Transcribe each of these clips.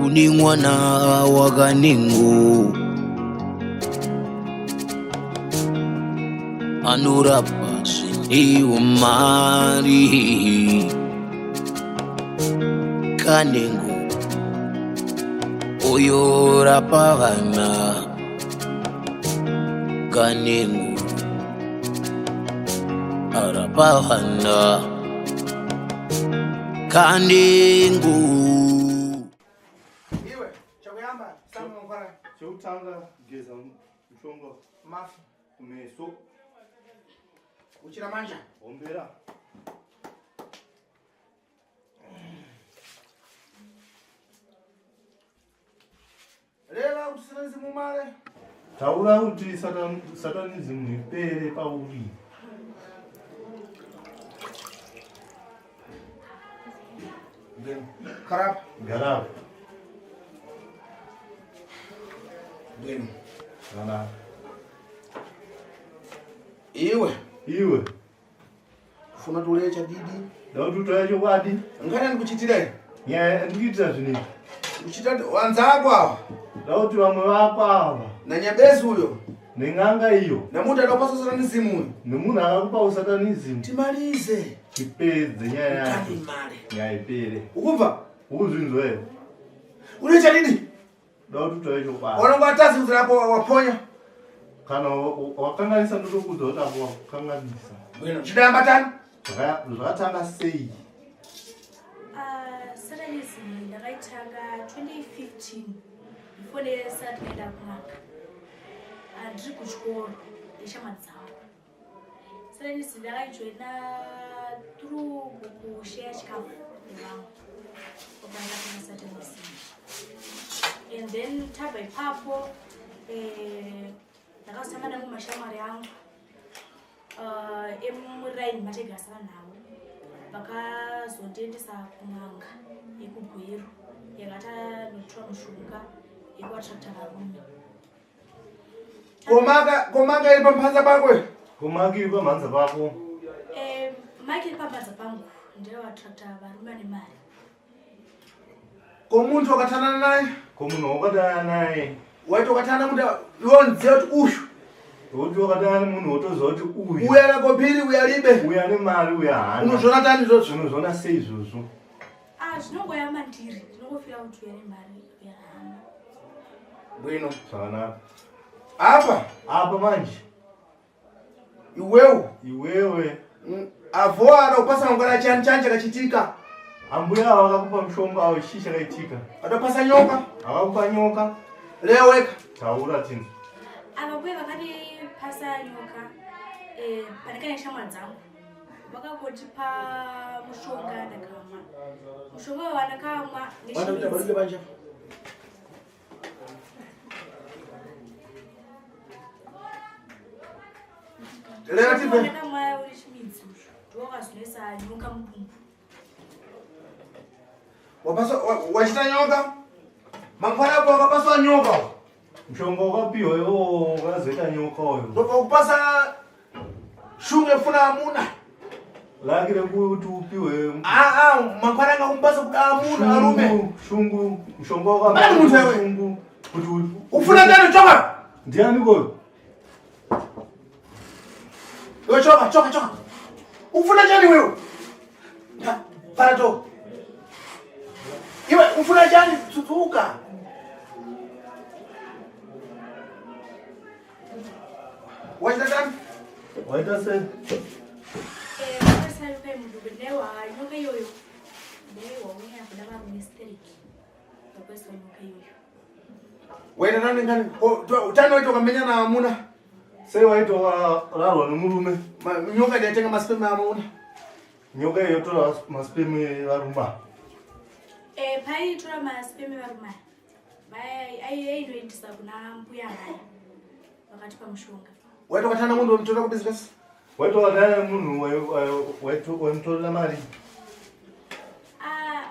Une mwana wakanengo anorapa zvine umari kanengo uyorapa vana kanengo arapa vana kanengo. Iwe chakuyamba sanga mangwana. Chekutanga geza mushonga mafu kumeso. Uchira manja. Ombera. Reva kuti satanism umare. Taura kuti satanism ipere pauri. Karapa. Garapa. Bwino. Kana. Iwe. Iwe. Funa tule chadidi. Ndakuti utaura chokwadi. Ngana ndikuchitirei. Nyaya ndikuitira zvinhu izvi. Kuchita wanzako ava. Ndakuti vamwe vako ava. Nanyabezi uyo. Nen'anga iyo. Nemuntu akakupa satanism uyo. Nemunhu akakupa usatanism. Timalize. Tipedze nyaya yacho. Mare. Nyaya ipere. Ukubva? Ukuzvinzwa here? Une chadidi? Ndakuti utaure chokwadi. Unonga watadza kuti apo waponya. Kana wakanganisa ndotokuudza kuti apo wakanganisa. Bwino, chidamba tani? Zvakatanga sei? Ah, satanism ndakaitanga 2015 before ndisati ndaenda kun'anga. Ah, ndiri kuchikoro neshamwari dzangu. Satanism ndakaijoina through kushare chikafu nevamwe. Obva ndatanga satanism. And then tabva ipapo eh, ndakazotanga nemumashamwari angu emuraini mataigarisana navo vakazondiendesa kun'anga yekugweru yakatanotora mushonga yekuatrakta varume. Komaka iri pamhanza pako? Komaka iri pamhanza pako? Eh, maki iri pamhanza pangu ndeyoatrakta varume ane mari. Ko muntu wakatanana naye? Ko munhu wakatanana naye? Waiti wakatana munhu iwe nziya kuti uyu. Wokuti wakatana nemunhu wotoziva kuti uyu. Uyu ana kobiri, uyu alibe. Uyu ane mari, uyu haana. Unozviona tani izvozvo? Unozviona sei izvozvo? Ah, zvinongoya mandiri. Ndinongofira kuti uyu ane mari, uyu haana. Bwino. Zvakanaka. Apa? Apa manje. Iwewe. Iwewe. Avo ada kupasa mangwana chani chani chakachitika. Ambuya ava vakakupa mushonga awo chii chakaitika? Adapasa nyoka. Akakupa nyoka. Leo weka. Taura tinzi. Ava mbuya vakandipasa nyoka eh, pandakaenda shamwari dzangu vakangotipa mushonga ndakamwa. Mushonga uyu wandakamwa nechimidzi. Wachita nyoka mangwana apo wakapaswa nyoka mushonga wakapiwa iwo wakazoita nyoka uyo ndobva kupasa shungu yekufuna amuna laki rekuti upiwe aa mangwana anga kumupasa kuda amuna arume shungu mushonga wakamunhu shungu kuti ufuna ndani choka ndiani koyo iwe choka choka choka ufuna chani wewe parato iwe ufuna chani tsutsuka Waita chani? Waita sei? Eh, nyoka iyoyo ndaiwauya kuda varume stereki vakuiswa nyoka iyoyo. Waita nani ngani? Utano waita ukamenya na amuna. Sei waita wararwa nemurume? Nyoka ndaitenga masipeme amuna. Nyoka iyo yotora masipeme evarume. Eh, paitora masipeme evarume. Ainoendesa kuna mbuya vaya vakatipa mushonga. Waita wakatana munhu wemutorera kubusiness? Waita wakatana munhu wemutorera mari? Ah,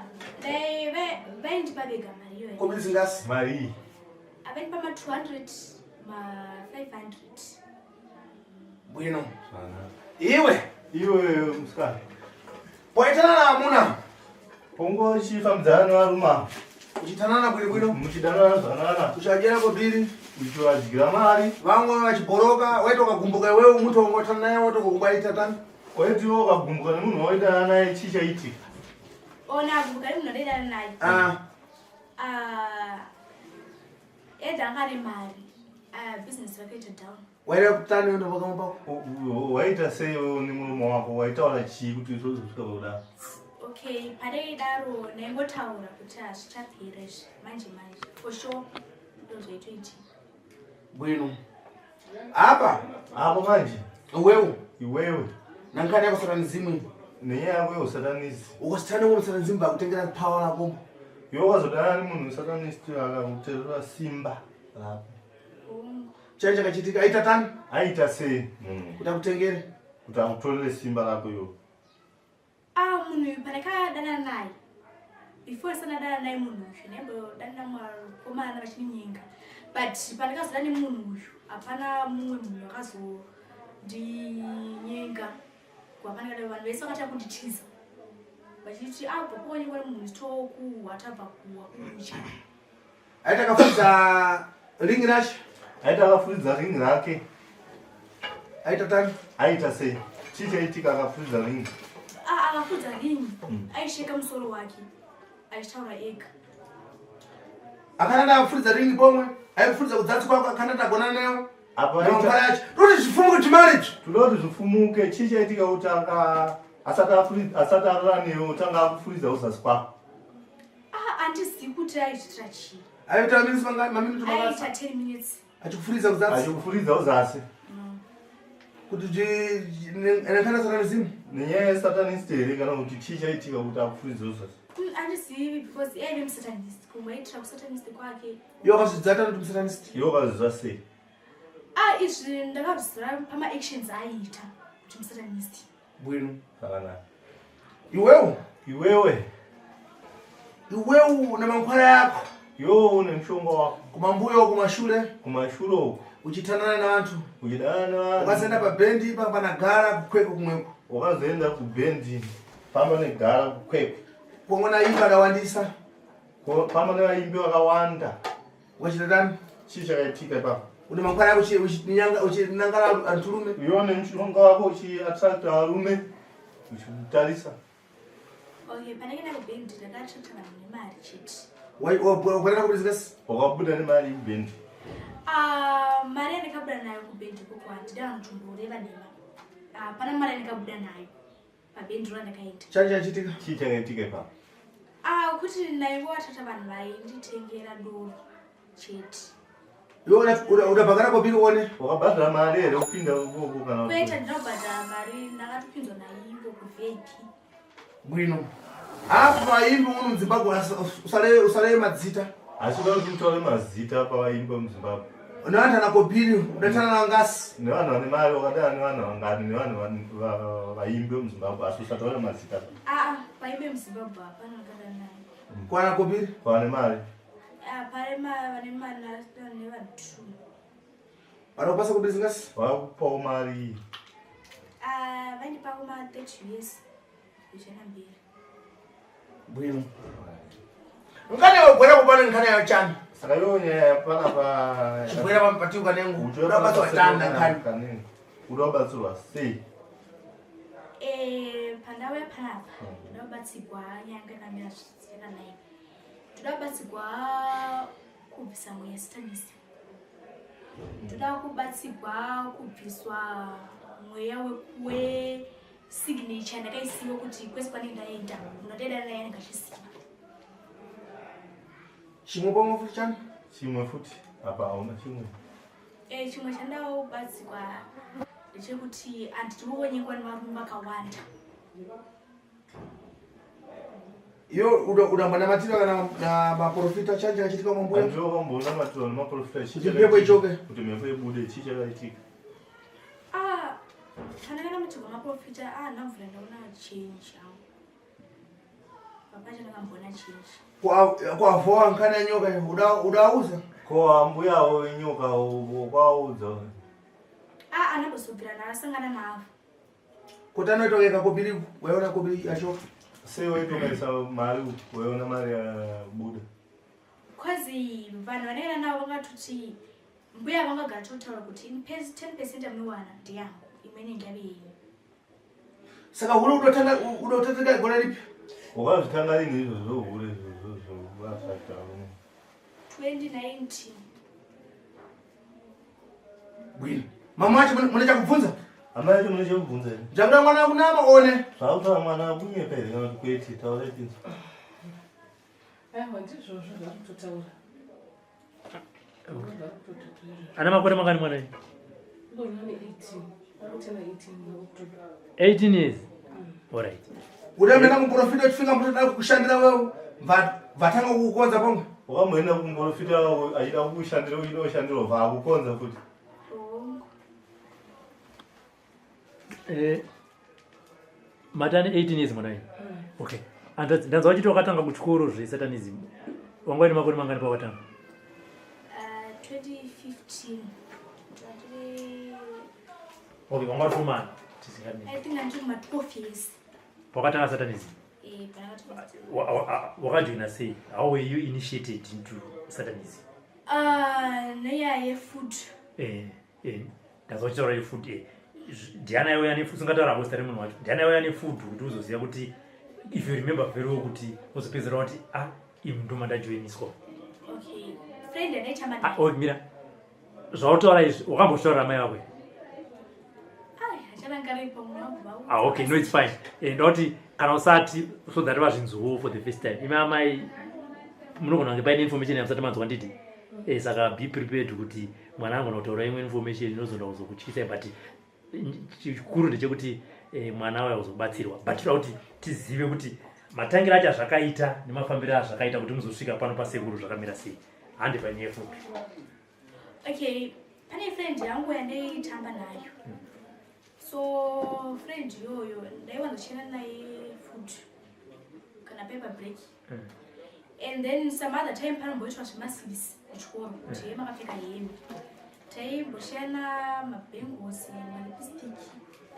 vaindipa vega mari iyoyo. Kubusiness? Mari. Avaindipa ma 200 ma 500. Bwino. Iwe. Iwe musikana. Waitana na amuna. Pongo chifambidzana nevarume. Uchitanana bwino bwino. Muchidanana zvakanaka. Uchadyera kobiri. Uchivadyira mari. Vamwe vachibhoroka, waita ukagumbuka iwewe muti wangotana naye watokukumba itatani. Waiti iwe ukagumbuka nemunhu wawaidana naye chii chaitika? Ona agumbuka nemunhu wandaidana naye. Ah. Ah. Ed anga ane mari. Ah, business rakaita down. Waida kutani uenda pakamwe pako? Waita sei iwewe nemurume wako? Waitaura chii kuti izvozvo zvisvika pakudaro? Okay, padaidaro ndaingotaura kuti hazvichapera izvi manje manje. For sure ndozvaitoitika. Bwino. Apa Apo manje iwewe iwewe nankani yako satanizimu nenyaya yako yeusatanisi ukasitana ngo satanizimu bakutengera power lako. Iwe wazodana nemunhu wesatanist akakuterera simba rako. Hongu. Chai chakachitika aita tani Aita sei munhu kuti akutengere? kuti akutorere simba rako iwe? Ah, munhu uyu pandakadanana naye before ndisanadana naye munhu uyu ndaimbodana vakomana vachininyenga but pandakazodana nemunhu uyu hapana mumwe munhu akazondinyenga hapana vanhu vese vakatanga kunditiza vachiti abva ah, kuonekwa nemunhu tokuhwa tabva kuwa kucha. Aita akafuridza ringi racho. Aita akafuridza ringi rake. Aita tani? Aita sei? Chii chaitika akafuridza ringi? Ah, akafuridza ringi. Aisheka musoro wake. Achitaura ega. Akananda afuridza ringi pomwe. Aifuridza kudzatsi kwako akananda agona nayo. Apa aita yacho. Toti zvifumuke to marriage. Toda kuti zvifumuke. Chii chaitika kuti aka asati afuridza asati arara newe otanga akufuridza uzasi kwako? Ah, andizivi kuti aizviitira chii. Aita minutes mangani? Maminutes mangani? Aita 10 minutes. Achikufuridza kuzasi. Achikufuridza uzasi. Kuti nekana satanism. Nenyaya yesatanist here kana kuti chii chaitika kuti akufuridze uzasi? Andizivi because iye aive musatanist kumwe aitira kusatanist kwake. Iwe wakazvidzata kuti musatanist? Iwe wakazviziva sei? Ah, izvi ndakazviziva pama-actions aiita kuti musatanist. Bwino. Zvakanaka. Iwewe. Iwewe. Iwewe une mankwara yako. Iwewe une mushonga wako. Kumambuyo kumashure. Kumashure uko. Uchitanana nevantu. Uchidanana nevantu. Ukazoenda pabhendi ipa panagara kukwekwe kumweko. Wakazoenda kubhendi pamba negara kukwekwe. Kuona imba akawandisa. Pamba nevaimbi vakawanda. Ukachita tani? Chii chakaitika ipapo? Une mangwana yako uchinangara anturume. Iwe une mushonga wako uchiattracta varume uchitarisa. Okay, panenge ndakubhendi ndakaattracta vanhu nemari chete. Wakwenda kubusiness? Wakabuda nemari kubhendi? Ah, mari yandakabuda nayo kubhendi ikoko handida vanhu tomboreva nhema. Hapana mari yandakabuda nayo. Pabhendi randakaenda. Chani chachitika? Chii chakaitika ipapo? Ah, kuti naivo vatata vanhu vainditengera doro chete. Iwe unabhakara kobiri uone? Wakabhadhara mari here kupinda ukoko kana kuti? Kwete, ndinobhadhara mari ndakatopinzwa naivo kuVIP. Bwino. Apo vaimbi muno muZimbabwe usale madzita. Asi uda kuti utaure mazita pavaimbi vemuZimbabwe. Nevanhu ana Kobiri, udatana nangasi. Nevanhu vane mari wakadana nevanhu vangani nevanhu vaimbi vemuZimbabwe asi usataure mazita. Ah, vaimbi vemuZimbabwe hapana wakadana naye. Kwana Kobiri? Vane mari. Ah, pare vane mari nevanhu 2. Vanokupasa Kobiri zingasi? Vakupawo mari. Ah, vaindipa kuma 30 US. Zvichienda mberi. Bwino. Nkane wagwera kupana nkane yachana. Saka iwe nyaya panapa Chibwera pamupati ukanengu. Uda kubatsirwa tanda nkani. Uda kubatsirwa sei? Pandau yapanapa ndoda kubatsirwa nyanga yakamira zvakanaka. Ndoda kubatsirwa kubvisa mweya satanist. Ndoda kubatsirwa kubviswa mweya we signature ndakaisiwa kuti kwese kwanenge ndaenda munhu andaida naye anenge achiziva. Chimwe pomwe futi chani? Chimwe futi apa hauna chimwe. Chimwe chandaobatsirwa ndechekuti handidi kuonekwa nevarume vakawanda. Iyo udambanamatira kana na maprofita chani chakachitika mambuya? Handidi wakambonamatirwa nemaprofita chii Kuti mhepo ichoke. Kuti mhepo ibude chii chakaitika? Ah, kana kanamatirwa maprofita, ah, ndamvura ndaona change hangu. Papa chandakamboona change. Kuavoa nkana yenyoka udauza? Ko ambuyawo venyoka kwaudza? Ah, anambozobvira ndakasangana navo. Kuti anoitokeka kobiri, waiona kobiri yachoka? Sei waitokaisa mari waiona mari yabuda? Because vanhu vanenge navo vangatoti mbuya vangagara totaura kuti ini 10% yamunowana ndeyangu, imwe inenge yave yenyu. Saka hure udotatanga gore ripi? Wakazvitanga rini izvozvo hure izvozvo zvokuafacta varume? 2019. Bwino. Mama wacho mune chakubvunza? Amai acho mune chekubvunza here? Ndakuda mwana kunama one. Zvakutaura mwana kunyepa here kana kuti kwete? Taura tinzwa. Aiwa, ndizvozvo zvari kutotaura. Ana makore mangani mwana uyu? Ngonyane 18. Akutena 18 muOctober. 18 years. Alright. Uda muprofita uchifika mutoda kushandira wewe. Vatanga kukukonza pamwe. Wakamboenda kumuprofita achida kukushandira uchida kushandirwa bva akukonza futi? Hongu. Matani 18 years mwana uyu. Okay. Ndanzwa uchiti wakatanga kuchikoro zvesatanism. Wanga uine makore mangani pawakatanga? 2015. Tati Okay, wanga uri form one. Tisingadini. I think andiri kuma 12 years. Pakatanga satanism. Eh, panakati. Wakajoina sei? How were you initiated into satanism? Ah, nenyaya yefood. Ndazwa uchitaura yefood. Ndiani aiuya nefood? Usingataura hako zita remunhu wacho. Ndiani aiuya nefood kuti uzoziva kuti, if you remember very well, kuti uzopedzera kuti, ah, imi ndoma ndajoiniswa? Okay. Friend andaitamba Ah, naye. oh, mira. Zvautaura izvi wakambozvitaurira mai vako here? Ai, hacharangaripo munhu wangu. Ah, okay, no, it's fine. Ndoti kana usati, so that vazvinzwawo for the first time. Imi amai munogona kunge paine information yamusati manzwa, nditi. Saka be prepared kuti mwana angona kutaura imwe information inozonda kuzokutyisai, but chikuru ndechekuti mwana auya kuzobatsirwa. But toda kuti tizive kuti matangira acho azvakaita nemafambiro azvakaita kuti muzosvika pano pasekuru zvakamira sei. Handi panyaya yefood. Okay, pane friend yangu yandaitamba nayo. So friend iyoyo ndaiwanzoshanda naye food kana paper break. And then some other time panomboitwa zvemaservice kuchikoro kuti ye makapfeka hembe, taimboshiyana mabangles, malipstick,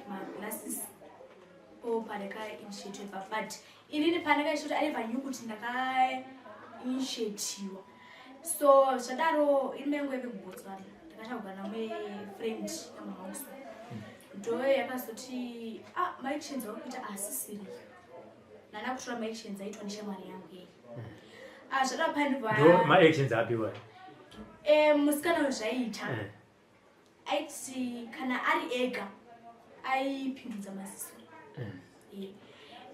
maglasses po pandakainitiatwa. But inini pandakainitiatwa, I never knew kuti ndakainitiatiwa. So zvadaro, ini maingu yave kuBotswana, ndakataurwa namwe friend yamama wangu, so ndo yakazoti, ah, maactions auri kuita asisiriyo. Nana kutora maactions aitwa neshamwari yangu yei. Ah, zvadaro Ndo pandibva maactions apiwa? Musikana uyu zvaiita, aiti kana ari ega aipindudza maziso.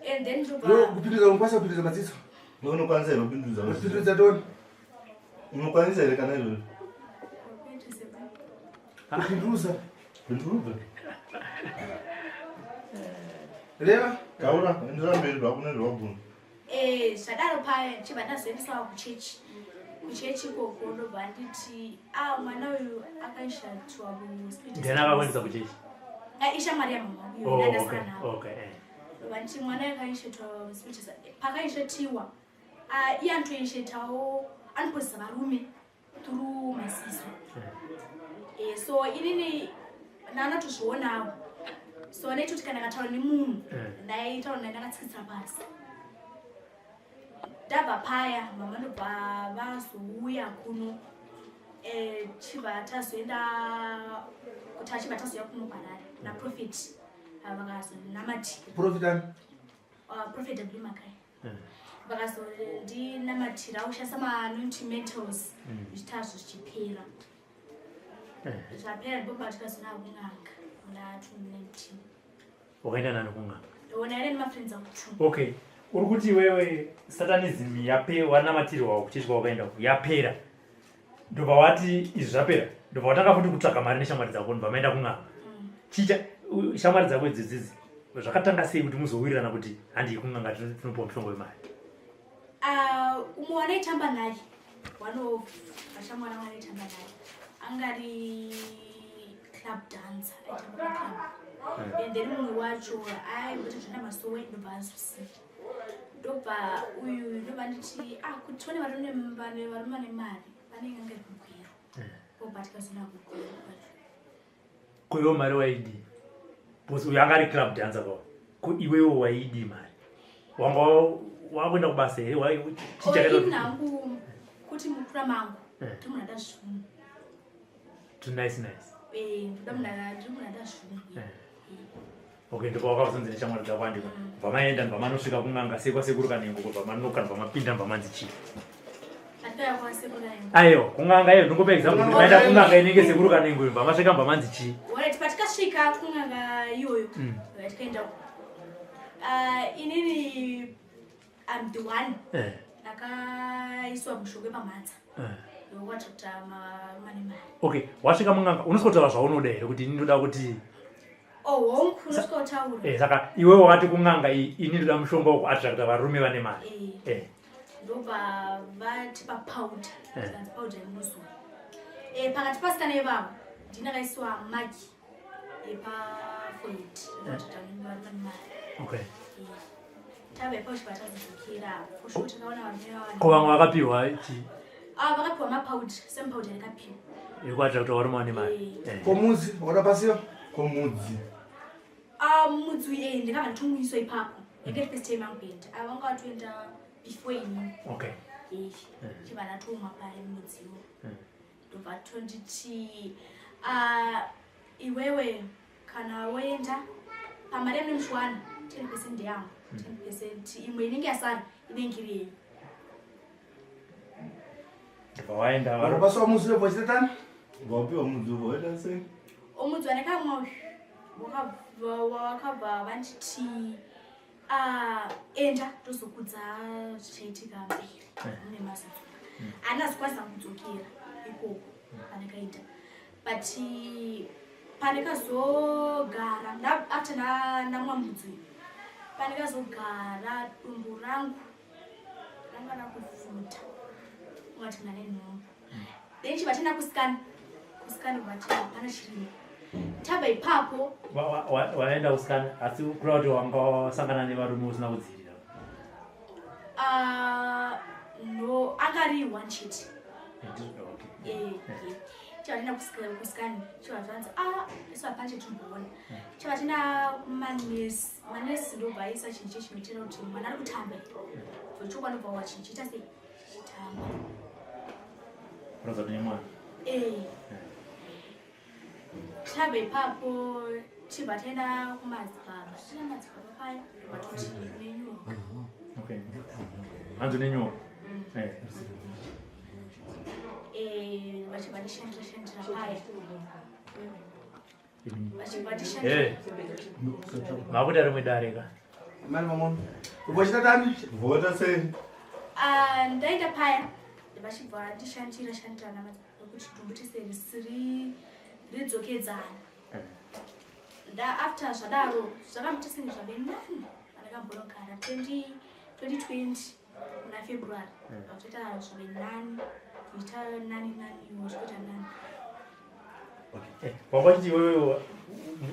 And then No, ndobva kupindudza, unokwanisa kupindudza madziso? Unokwanisa here kupindudza maziso? Kupindudza toni. Unokwanisa here kana izvozvo? Kuita sebai. Kupinduza. Pindurudza. Reva. Taura, endera mberi zvako nezvawabvunza. Zvadaro paya chibva ndazoendeswa kuchechi. Kuchechi ikoko ndobva nditi, a, mwana uyu akaishatiwa muspirit. Ndiani akakuendesa kuchechi? Ishamwari yamama wangu. Oh, Ndandasara okay. navo. Ndobva nditi mwana uyu akaishetwa spirit. Pakaishetiwa, ah, iye anotoishetawo, anopozisa varume through maziso. So inini ndanatozvionawo, so ndaitoti kana ndakataura nemunhu, ndaitaura naye ndakatsikitsira pasi. Ndabva paya, mama ndobva vazouya kuno. Chibva tazoenda kuti achibva tazouya kuno kuHarare naprophet. Vakazondinamatira. Profitani? Prophet W Makai. Vakazondinamatira kushandisa maanointing metals, zvichitazvo zvichipera. Zvapera ndipo patikazona kun'anga muna 2019. Wakaenda nani kun'anga? Ona ine nemafriends angu two. Okay, uri kuti iwewe satanism yape wanamatirwa kuchechi kwawakaenda uku yapera, ndobva wati izvi zvapera, ndobva watanga futi kutsvaga mari neshamwari dzako, ndobva maenda kun'anga. Chicha shamwari dzako idzidzidzi zvakatanga sei kuti muzowirirana kuti handii kun'anga, tinopiwa mushonga wemari? Ah, umwe wanaitamba naye, one of vashamwari wanaitamba naye angari club dancer, aitamba paclub. And then mumwe wacho aimboti zvina masowe, ndobva azosiya. Ndobva uyu ndobva nditi, ah, kuti tione varume varume vane mari vanenge anga iri kuGweru. Obva tikazona kuGweru kwacho. Ko iwe mari waidii? Because uyu anga ari club dancer kwa, ko iwewo waidii mari? Wanga wakuenda kubasa here? Ini hangu Kuti mukura mangu ndiri munhu ada zvunhu. Too nice nice. Eh, ndoda munhu ndiri munhu ada zvunhu. Okay, ndipo wakazonzi neshamwari dzako andiko. Bva maenda bva manosvika kun'anga sekwa sekuru Kanengo kubva manoka bva mapinda bva manzi chii? Ataya kwa sekuru Kanengo. Ayo, kun'anga iyo ndingopa example kuti maenda kun'anga inenge sekuru Kanengo bva masvika bva manzi chii? Alright, patikasvika kun'anga iyoyo. Tikaenda. Inini I'm the one. Akaiswa mushonga pamhanza. Yokuattracta mane mari. Okay, wasvika mun'anga unosvikotaura zvaunoda here kuti ini ndoda kuti Oh, hongu unosvikotaura. Saka iwe wakati kun'anga iyi ini ndoda mushonga wekuattracta varume vane mari. Ndobva vatipa powder. Zvikanzi powder yemunozora. Pakati pasikana ivavo ndini akaiswa maki yepa forehead. Yekuattracta varume vane mari. Okay. Tave ipapo chibva tadzokera. For sure takaona varume vavana. Ko vamwe vakapiwa chi? Vakapiwa mapowder, same powder yakapiwa. Yekuattracta varume vane mari. Komudzi, wakada pasiyo? Komudzi. Mudzi ndakabva ndatomuiswa ipapo. Yanga first time yangu kuenda. Vanga vatoenda before ini. Okay. Chibva ndatomwa pari mudziwo. Ndobva tonditi iwewe kana woenda pamari yamune muchiwana 10% yangu 10% imwe inenge yasara inenge iri yenyu. Ndobva waenda Wakapaswa mudzi webva chitatani? Wapiwa mudzi waita sei? Omudzi wandakamwa uyu wakabva vanditi enda tozokudza zvichaitika mberi mune mazodzoka. Handina zokwanisa kudzokera ikoko pandakaita. But pandakazogara after ndamwa mudzi uyu, pandakazogara dumbu rangu ranga rakufuta ungati muna nenhumbu. Then chibva chaenda kusikana, kusikana vati hapana chirimo. Tabva ipapo Waenda kusikana asi kureva kuti wanga wasangana nevarume usina kudzivirira? No, anga ari one chete. Okay. Chibva chaenda kusikana, chibva zvanzi, isu hapana chetimboona. Chibva chaenda kumanesi, manesi ndobva aisa chinhu chechinoitira kuti mwana ari kutamba. Zvochokwa ndobva wachichiita sei? Chichitamba. Kuratidza kuti nemwana. Tabva ipapo chibva taenda kumadzibaba. Taenda madzibaba paya ndobva toti nenyoka. Okay. Hanzi nenyoka. Vachibva tishandira shandira paya. Vachibva tishandira. Makuita rimwe dare ka? Mari mamona. Ubva chitatani? Vota sei? Ndaenda paya vachibva tishandira shandira namadzibaba kuti dumbu tese risiri ridzokedzana. Nda after zvadaro zvakamuita senge zvave nani pandakambonogara 2020 muna February. Zvatoita zvave nani, kuita nani nani, zvikuita nani. Wanga uchiti iwewe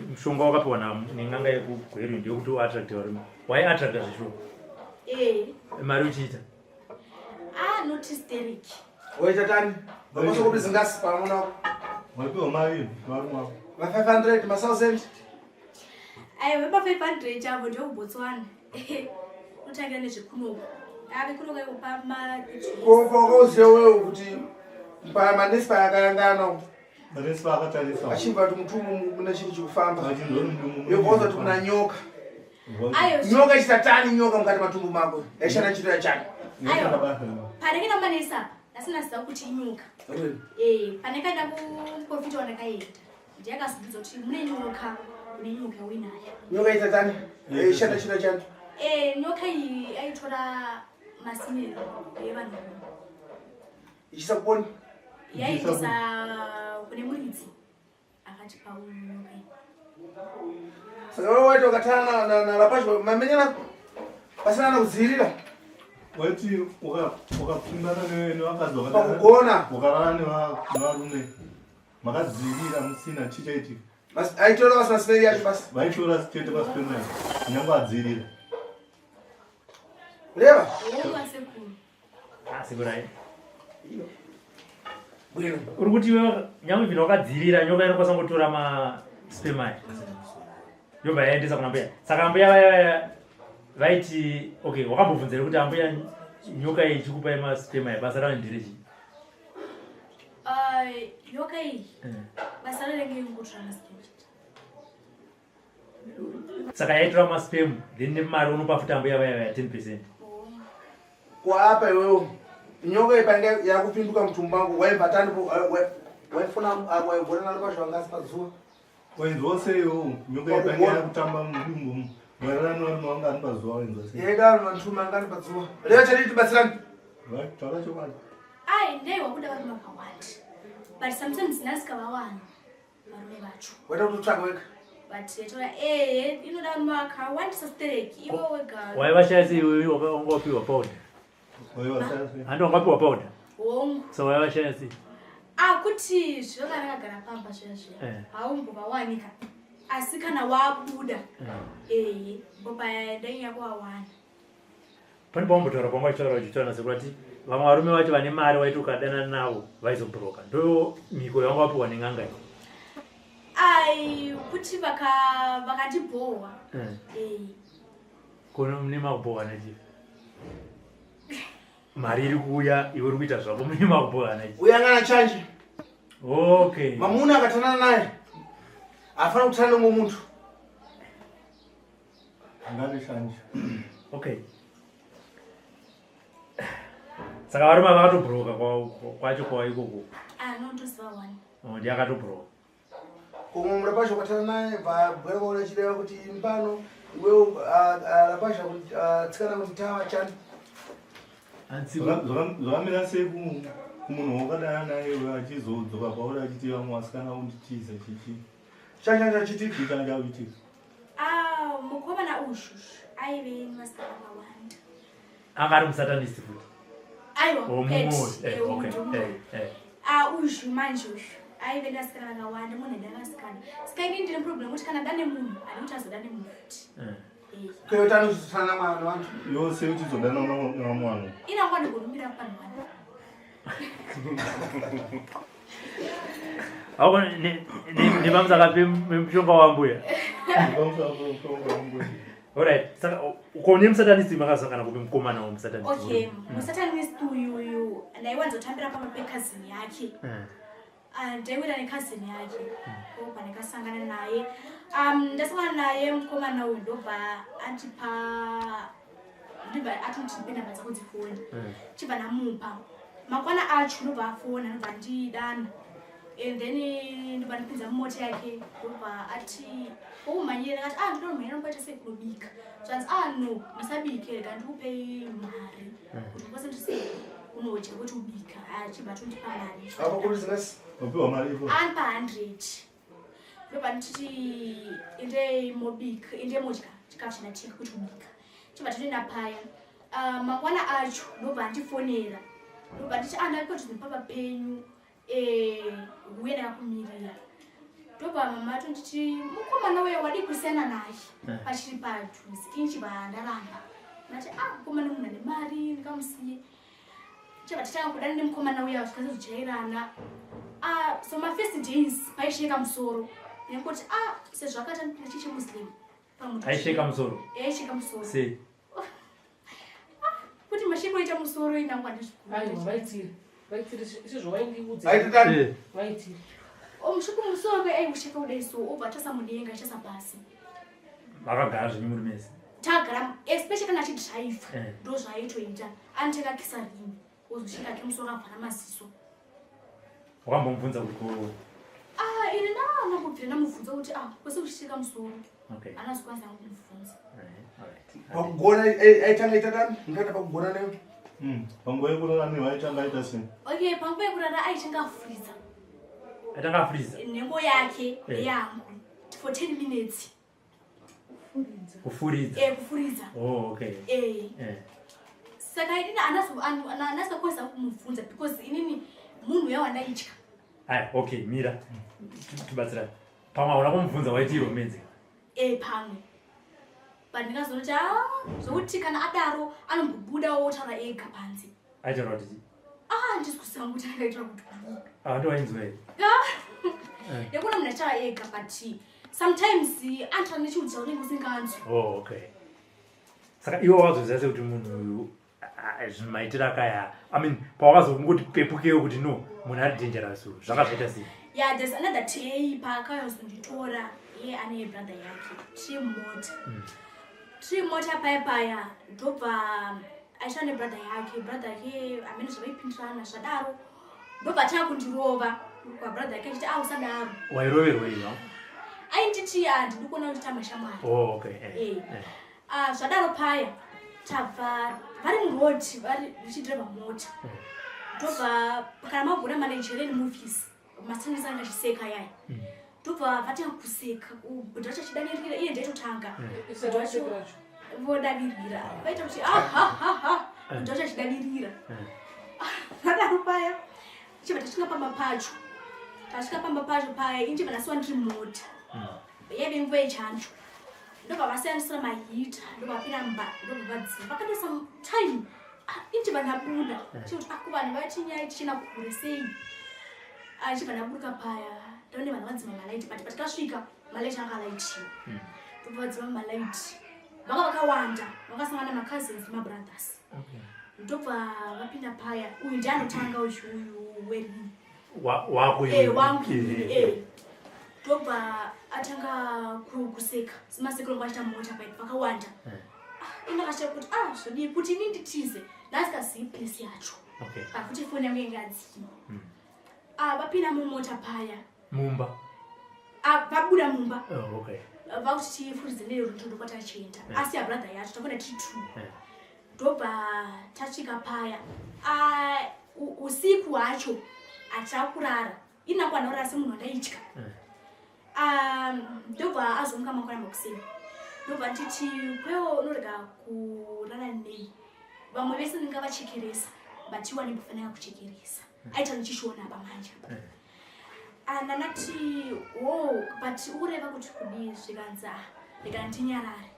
mushonga wakapiwa nen'anga yekuGweru ndeyekuti uattracte varume. Waiattracta zveshuwa? Mari uchiita? Not hysteric. Waita tani? Vakwanisa kupi zingasi pamuna wako? Wapiwa mari varume wako? Va 500, ma 1000? Aiwa, vepa 500 avo ndevekuBotswana. Unotangira nezvekunoko. Ave kunoko ikupa ma Ko wakauziva wewe kuti manesi payakayangana Manesi vakatarisa. Achibva kuti mutumbu mune chinhu chikufamba. Vachinzwa mudumbu. Yobva kuti kuna nyoka. Ayo, Nyoka ichitatani nyoka mukati matumbu mako. Yaishanda chiro yachani. Ayo. Panenge namanesi apa, ndasina ziva kuti inyoka. Panekaenda kumuprofita wandakaenda. Ndiye akazobvunza kuti mune nyoka, mune nyoka uinayo. Nyoka itatani? Yaishanda chiro chani. Nyoka iyi aitora masimero evanhu. Ichisa kuponi? Yaiisa kune muridzi akatipa nyoka iyi. Saka wewe waita ukatana naLapasho mamenyana pasina na kudzivirira. Waiti ukapfimbana nevakadzi wakadana- Pakugona. ukarara nevarume makadzivirira musina chichaitika. Aitora basi masimeri yacho basi. Vaitora chete masperm yacho kunyangwe adzivirira. Reva. Hongu sekuru. Sekurai. Bwino. Uri kuti iwewe nyangwe vhino wakadzivirira nyoka inokwanisa kungotora masperm aya. Yobva yaendesa kuna mbuya. Saka mbuya vaya vaiti okay, wakambobvunza here kuti ambuya nyoka iyi ichikupai masperm aya basa rayo nderechii? Ah, nyoka iyi basa rerenge ingotora masipemu chete. Saka yaitora masipemu then nemari unopa futi ambuya vaya vaya 10%. Oh. Kwaapa iwewo nyoka iyi painge yakupinduka mutumbu mangu waibva tani waifuna waigona nalo pazvo angasi pazuva. Wainzwa seiwo nyoka yepange yakutamba mudumbu maererano varume vanga ari pazuva wainzwa sei? Yaida vanhu vanhu mangani pazuva. Reva chadii tibatsirani. Right, taura chokwadi. Ai, ndaiwa kuda varume vakawanda. But sometimes ndasingavawana varume vacho. Waita kuti utsvage wega. But yatora eh inoda varume vakawandisa stereki iwe wega. Waivashaya sei iwe wanga wapiwa powder? Waivashaya sei? Handi wanga wapiwa powder? Hongu. So waivashaya sei? Ah, kuti zvanga ndakagara pamba zviya zviya. Eh. Haumbovawanika. Asi kana wabuda Eh. eh mbopa ndainya kuvawana. Pane paumbotaura kwanga uchitaura uchitaura nasekuru ati vamwe varume vacho vane mari waiti ukadanana navo vaizobroka. Ndo mhiko yawanga wapiwa nen'anga iyi. Ai, kuti vaka vakandibhowa. Eh. Eh. Kono mune makubhowa nachi. Mari iri kuuya iwe uri kuita zvako mune makubhowa nachi. Uyangana chanje. Okay. Mamuna akatanana naye. Afana kutana nomwe muntu. Angari shanje. Okay. Saka varume vakatobroka kwacho kwa ikoko. Ah, no ndoziva one. Oh, ndiye akatobroka. Kumwe murapasha ukatana naye bva bwera chireva kuti impano iwewe rapasha kuti tsikana kuti tawa chani. Anzi Zvakamira sei kumunhu wakadana naye uyo achizodzoka kwauri achiti vamwe vasikana unditiza chichi Chachanga chitika. chii changa chakuitika? Ah, mukomana uyu aive nevasikana vakawanda. Anga ari musatanist futi. Aiwa, Oh, pet. mumwe. Eh, Eh, okay. munhu. Eh, eh. Ah, uyu manje uyu aive nevasikana vakawanda, munhu aida vasikana. Saka inini ndine problem kuti kana dane munhu, handidi kuti azodane munhu futi. Eh. Eh. Kuita anozotana namwana vantu. Iwe sei uchizodana nevamwe vanhu? Ina nguva ndigonomira panhu one. Hauko nepamusaka pemushonga wambuya. Nepamusaka pemushonga wambuya. Alright, saka uko nemusatanist makasangana kupi mukomana wemusatanist? Okay, musatanist uyu uyu ndaiwanzotambira pamba pekazini yake. Eh. Ah, ndaiwira nekazini yake. Ndobva ndakasangana naye. Ndasangana naye mukomana uyu ndobva andipa ndobva atoti ndipe namba dzako dzefoni. Chibva ndamupa. Mangwana acho ndobva afona ndobva andidana. And then ndobva ndipinza mumota yake ndobva ati wokumhanyira ndakati ah ndoda kumhanyira ndokuita sei kunobika. Zvanzi ah no musabike rega ndikupei mari kuti ukwanise kuti sei unodya kuti ubika. Achibva atondipa mari. Apo kuri zingasi. Wapiwa mari ipo? Andipa 100. Ndobva nditi endei mobika endei modya chikafu chandatenga kuti ubika. Chibva tatoenda paya. Ah, mangwana acho ndobva andifonera. Ndobva nditi ah ndakati kuti papa penyu eh uye ndakakumirira. Ndobva mama atonditi mukomana uya wadii kusiyana naye pachiri padhuze ini chibva ndaramba. Ndati ah mukomana munhu ane mari ndingamusiye. Chibva tatanga kudana nemukomana uya tikazojairana. Ah, so my first days paisheka musoro. Nekuti ah sezvo akaita ndichichi Muslim. Pamwe Aisheka musoro. Aisheka musoro. Sei? Kuti masheko aita musoro inangwa Aiwa, ndizvo. vaitire. Vaitire sezvawaindiudza. Aiti tani. Eh. Vaitire. Omusheko musoro kwe aiusheka kudai so obva atasa mudenga achitasa pasi. Makagara zvenyu muri mese. Tagara especially kana achidrive Eh. ndo zvaaitoita. Anoteka kisarini ozosheka ke musoro avhara maziso. Wakambomubvunza kuti ko Ah, ini ndana kubvira ndamubvunza kuti ah kwese kuchisheka musoro. Okay. Haana zokwanisa kumubvunza. Eh, alright. Pakugona aitanga ita tani. Ndikaenda pakugona newe. Panguva yekurara newe aitanga aita sei? Okay, panguva yekurara aichinga afuridza. Aitanga afuridza. Nhengo yake Eh. yangu for 10 minutes. Kufuridza. Eh, kufuridza. Oh, okay. Eh. Eh. Saka inini anazokwanisa kumubvunza because inini munhu uya wandaitya. Aya, okay, mira. Tibatsirane. Pamwe hauna kumubvunza waiti romance. Eh, pamwe. But ndingazonoti ah zvokuti kana adaro anombobuda otaura ega panze. Aitaura kuti chii? Ah, handisi kuziva kuti angaitira kuti kudii. Ah, ndowainzwa here? Ah. Eh. Ndikuona munhu achitaura ega but sometimes anotaura nechiudza unenge usinganzwi. Oh, okay. Saka iwe wazoziva sei kuti munhu uyu Ah, zvinhu maitiro akaya i mean pawakazongoti pepukewo kuti no munhu ari dangerous uyu zvanga zvaita sei? Yeah, there's another day paakayozonditora iye ane brother yake tiri mumota. Tiri mumota paya paya, ndobva aisha nebrother yake, brother yake amene zvavaipindirana zvadaro, ndobva taakundirova kwabrother yake achiti, ah, usadaro. Wairoverwa iyo? Ainditi handidi kuona kuti tamashamwari. Oh, okay. Ah, zvadaro paya tabva vari muroad, vari richidhirevha mota, ndobva kana mabhona maNigerian movies, masanisa anga achiseka yaya, ndobva vatanga kuseka bhudha chachidavirira, iye ndaitotanga vodavirira, vaita kuti ahahaha, bhudha chachidavirira. Zvadaro paya chibva tasvika pamba pacho. Tasvika pamba pacho paya, inchibva ndasiwa ndiri mota, yaive nguva yechanjo, ndobva vasiyanisira maheater, ndobva vapinda mumba, ndobva vadzima. Vakaita some time. Ah, inchibva ndabuda chikuti aku vanhu vati nyaya tichienda kure sei. Ah, ichibva ndaburuka paya, ndaone vanhu vadzima malaiti, but patikasvika malaiti anga alaitiwa, ndobva vadzima malaiti. Vanga vakawanda, vakasangana macousins nemabrothers, ndobva vapinda paya. Uyu ndiye anotanga, uyu uyu werini. Wako? Eh, wangu. Eh. Ndobva atanga kuseka semasekero ngo achita mota pai vakawanda. Ah, ini kuti ah, zvodii kuti ini nditize, ndasikazivi place yacho, pakuti foni yangu yanga yadzima. Ah, vapinda mumota paya. Mumba? Ah, vabuda mumba. Oh, okay. Vakuti tifuridze nerutondo kwatachienda, asi yabrother yacho tafona tiri two. Ndobva tasvika paya. Ah, usiku hwacho hatichakurara, inakwana kurara semunhu wandaitya. Ndobva azomuka mangwana makuseni, ndobva nditi, kwewo unorega kurara nei? Vamwe vese ndingavachekeresa, but iwe andimbofanira kuchekeresa. Aita ndichishona apa manje apa. Ah, ndanati wo, but ureva kuti kudii? Zvikanzi, ah, rega ndinyarare.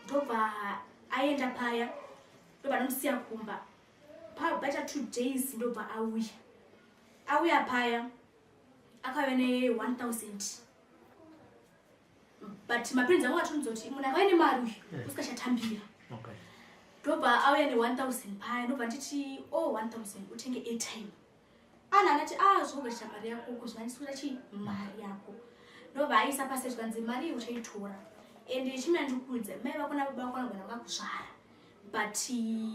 Ndobva aenda paya, ndobva ndamusiya kumba pabaita 2 days, ndobva auya. Auya paya akauya ne1000, but maparents angu atonzwa kuti munhu akauya nemari uyu usikachatambira. Ndobva auya ne1000 paya, ndobva nditi, o 1000 utenge airtime. Ana anati, a zvogashira mari yako uko, zvinandiswira chii mari yako. Ndobva aisa pasi, zvikanzi mari iyi uchaitora, and chimira ndikuudze, mai vako nababa vako vanogona vakakuzvara, but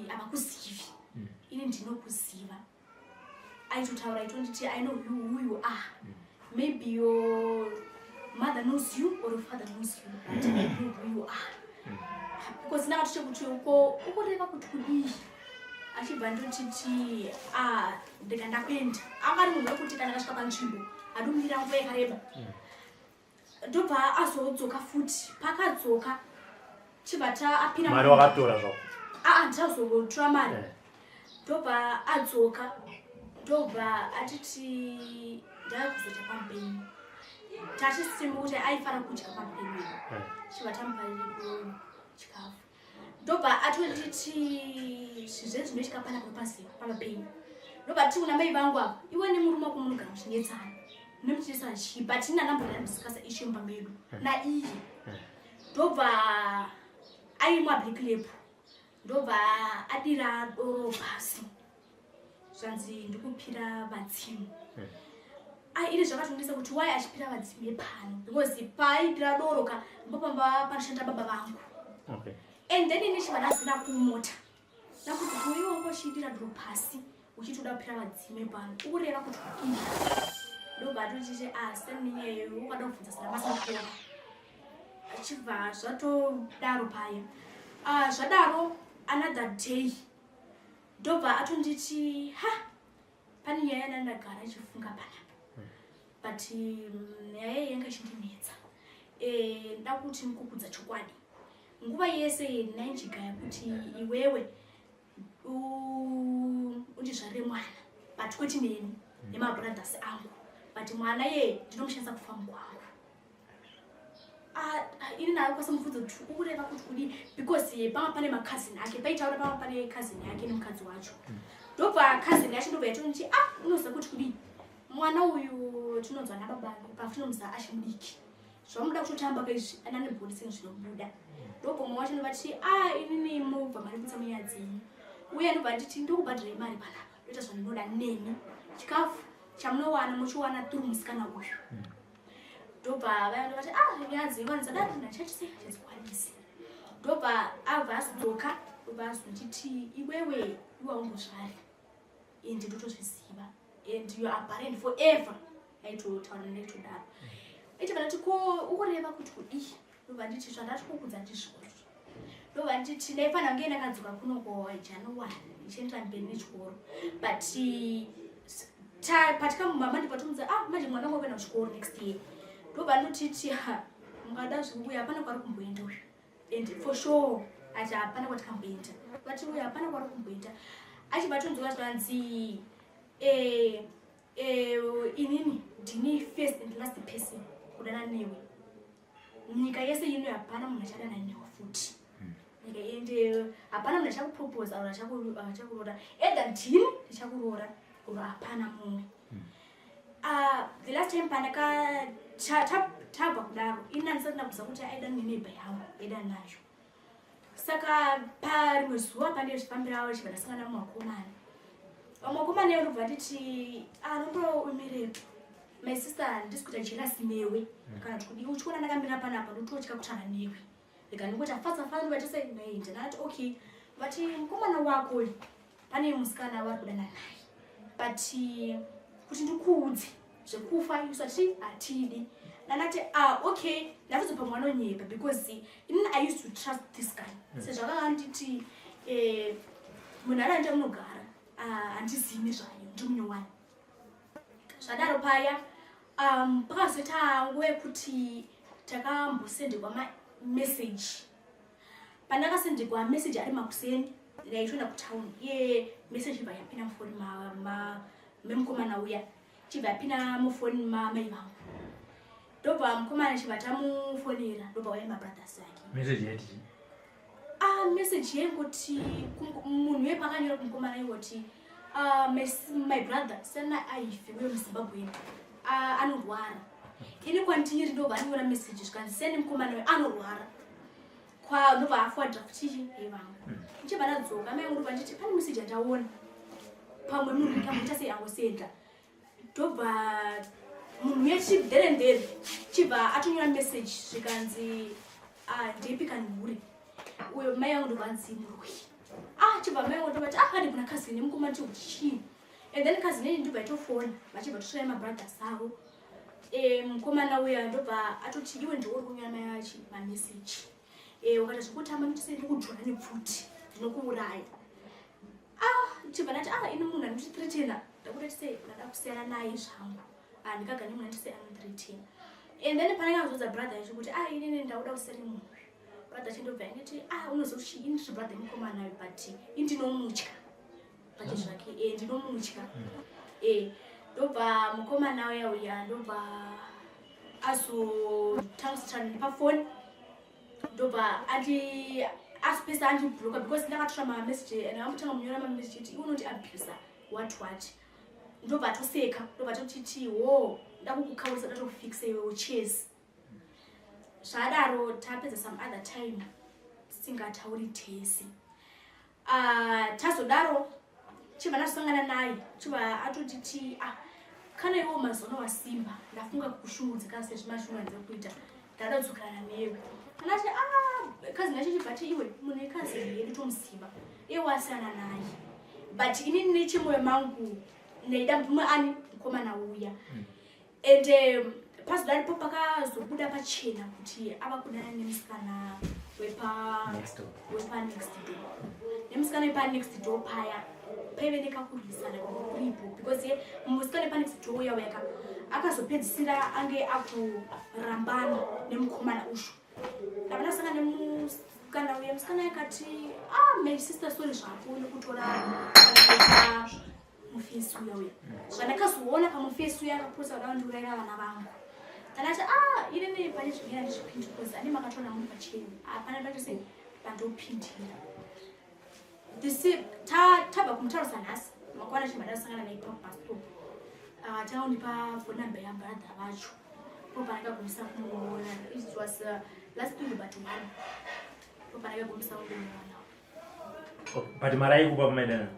havakuzivi, ini ndinokuziva. Aitotaura aitonditi, I know you, who you are. Maybe your mother knows you or your father knows you, but I know who you are. Because ndakatoche kuti uko ukureva kuti kudii? Achibva ndotiti, a ndika ndakuenda. Anga ari munhu wekuti kana akasvika panzvimbo adomira nguva yakareba. Ndobva azodzoka futi. Pakadzoka chibva apinda. Mari wakatora zvako? Aa, ndichazotora mari. Ndobva adzoka, ndobva atiti ndakuzodya pampenyu, tachisimo kuti aifara kudya pampenyu. Chibva tamupa chikafu, ndobva atonditi zvizve zvinoitika panapa paziva pamapenyu. Ndobva tiri kuna mai vangu ava, iwe nemurume wako munogara muchinetsana, nemuchinetsana chii? But ini handambodai ndisikasa ishe mumba medu naiye. Ndobva aimwa Black Label, ndobva adira doro pasi, zvanzi ndikupira vadzimu. Ai, ini zvakatondisa kuti wai achipira vadzimu epano, because paaidira doro ka ndopamba panoshanda baba vangu. And then ini chibva ndasina kumota ndakuti, kuiwe ungochiidira doro pasi uchiti uda kupira vadzimu epano, ukureva kuti kudii? Ndobva atotiti, ah, nenyaya iyoyo ukada kubvunza sina masakora. Achibva zvatodaro paya. Ah, zvadaro another day ndobva atonditi, ha, pane nyaya yandandagara ichifunga panapa, but nyaya iyi yanga ichindinetsa. Nda kuti ndikukudza chokwadi, nguva yese ndainjigaya kuti iwewe undizvarire mwana, but kwete neni nemabrothers angu, but mwana ye ndinomushandisa kufamu kwangu. Ah, ah, ini ndakakwanisa mubvunzo kuti ukureva kuti kudii, because panga pane macousin ake paitaura, panga pane cousin yake nemukadzi wacho. Ndobva cousin yacho ndobva yatonoti, ah, unoziva kuti kudii, mwana uyu tinonzwa nababa pafunomuza achimudiki, zvamuda kutotamba kaizvi ananebhodiseni zvinobuda. Ndobva mumwe wacho ndovati, ah, inini mobva maributsa munyaya dzenyu. Uye ndobva nditi ndokubhadhirai mari panapa, ndoita zvandinoda nemi, chikafu chamunowana muchiwana through musikana uyu. Ndobva vaya ndovati, ah, nyaya dzekwanisa dati ndachachise chadzikwanisi. Ndobva abva azodzoka, ndobva azonditi, iwewe iwe aumbozvari and ndotozviziva and you are barren forever. Aitotaura nekutodaro. Ichibva ndati, ko ukureva kuti kudii? Ndobva nditi, zvandati kukudza ndizvozvo. Ndobva nditi, ndaifanira kunge ndakadzoka kunoko January ichiendera mberi nechikoro, but patikamumama ndipatomudza, ah, manje mwana wangu akuenda kuchikoro next year. Ndobva ndotiti, ha, mungada zviuya, hapana kwari kumboenda uyu, and for sure ati hapana kwatikamboenda. Vati uyu hapana kwari kumboenda. Achibva atonzwa zvanzi, inini ndini first and last person kudana newe nyika yese ino. Hapana munhu achadana newe futi nyika, ende hapana munhu achakuproposa or achakuroora. Either ndini ndichakuroora or hapana mumwe. The last time pandaka tabva kudaro, ini handisati ndakuziva kuti aida neneighbour yangu aida nayo. Saka parimwe zuva pane zvifambira, chibva ndasangana mumakomana. Vamakomana ivo ndobva nditi, anombo umirepo, my sister, handisi kuita jealous newe kana kuti kudii. Uchiona ndakamira panapa, ndototya kutaura newe. Rega ndingoti afatsa fana. Ndobva sei ndaenda, ndakati, okay. Vati mukomana wako uyu pane musikana wari kudana naye, but kuti ndikuudze zvekufa isu ati hatidi. Ndanati, ah, okay. Ndatozopa mwana onyepa because inini I used to trust this guy sezvo akanga nditi, munhu ari munogara, handizivi nezvayo, ndiri munyowani. Zvadaro paya, pakazoita nguva yekuti takambosendekwa mameseji. Pandakasendekwa meseji ari makuseni, ndaitoenda kutauni, iye meseji ibva yapinda mufoni memukomana uya, chibva yapinda mufoni mamai vangu. Ndobva mukomana chibva tamufonera, ndobva uya mabrothers ake. Message yaiti chii? Ah, message yengoti munhu uye pakanyora kumukomana ingoti, my brother sana aife uye muZimbabweni, anorwara. Ini kwandiri ndobva anyora message zvikanzi, seni mukomana uyu anorwara. Kwa ndobva aforwarda futi yevangu. Ndichibva ndadzoka, mai vangu ndobva nditi, pane message yandaona, pamwe munhu kamboita sei angosenda. Ndobva munhu uye chidherendere chibva atonyora message zvikanzi, ah, ndeipi kanhure uyo? Mai vangu ndobva nzi murwi. Ah, chibva mai vangu ndobva ti, ah, hadi kuna cousin nemukomana chikuti chii. And then cousin yenyu ndobva itofona, vachibva tosvaya mabrothers avo. Mukomana uya ndobva atoti, iwe ndiwe uri kunyora mai achi mameseji, ukaita zvekutamba notise ndikujona nepfuti, ndinokuuraya. Ah, chibva ndati, ah, ini munhu anotithreatena ndakuti sei ndada kusiyana naye zvangu. Ah, ndikagara nemunhu andise anothreatena. And then panenge azodza brother yacho kuti, ah, inini ndakuda kusiyana nemunhu uyu. Brother chindobva nditi, ah, unoziva kuti ini ndiri brother yemukomana uyu, but indinomutya pache zvake, ndinomutya. Ndobva mukomana uya uya ndobva azotanga pafoni, ndobva andi azopesa andibloka because ndakatora mameseji and ambotanga munyora mameseji kuti iwe unoti abuser, what what. Ndobva atoseka, ndobva atotiti, wo ndakukukaurisa, ndatokufixa iwewo, cheers. Zvadaro tapedza some other time tisingatauri tese. Tazodaro chibva ndazosangana naye, chibva atotiti, ah, kana iwo mazuva wasimba, ndafunga kukushungudza kana sezvo mashunganze kuita, ndada kudzokerana newe. Anati, ah, cousin yacho chibva ti, iwe munhu wecousin yedu tomuziva, iye wasiyana naye. But inini nechemwoyo mangu ndaida mumwe ani mukomana uya. And pazodaripo pakazobuda pachena kuti ava kudana nemusikana wepa Next door. Wepa next door. Nemusikana wepa next door paya paive nekakurwisana kuripo because ye musikana wepa next door uya uyaka akazopedzisira ange akurambana nemukomana ushu. Ndabva ndasangana nemusikana uya. Musikana akati, ah, my sister, sorry zvako nekutora akaita mufesi uya uya. Zvandakazoona pamufesi uya, akaposa kuda kundiurayira vana vangu. Ndakati, ah, inini pane zvimwe handizvipindi because ane makatora muri pachena, hapana pacho pandopindira. This tabva kumutaurisa nhasi makwana, chibva ndasangana naye pabus stop. Taondipa phone number yabrother vacho po pandakagumisa kumuona. It was last week but one po pandakagumisa kungomuona. But mari aikupa pamaidana?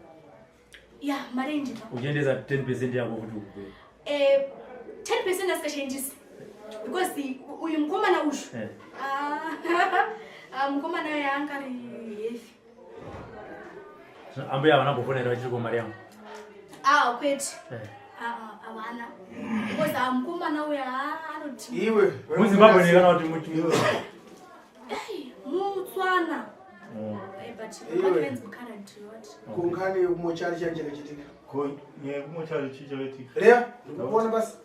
Ya, mari aindipa. Uchiendesa 10 percent yako kuti ukupe? 10 percent asikachaendisi because uyu mukomana uyu ah, ah, mukomana uyu anga ari heavy. Ambuya havana kumbofonera vachiri ko mari yangu? Ah, kwete. Havana, because ah, mukomana uyu anoti Iwe. MuZimbabwe ne kana kuti muTswana. But Iwe. vakanzi mucurrent what? Kunkhani yekumochari chani chakachitika? Ko nyaya yekumochari chii chakaitika? Leya, ndikukuona basi.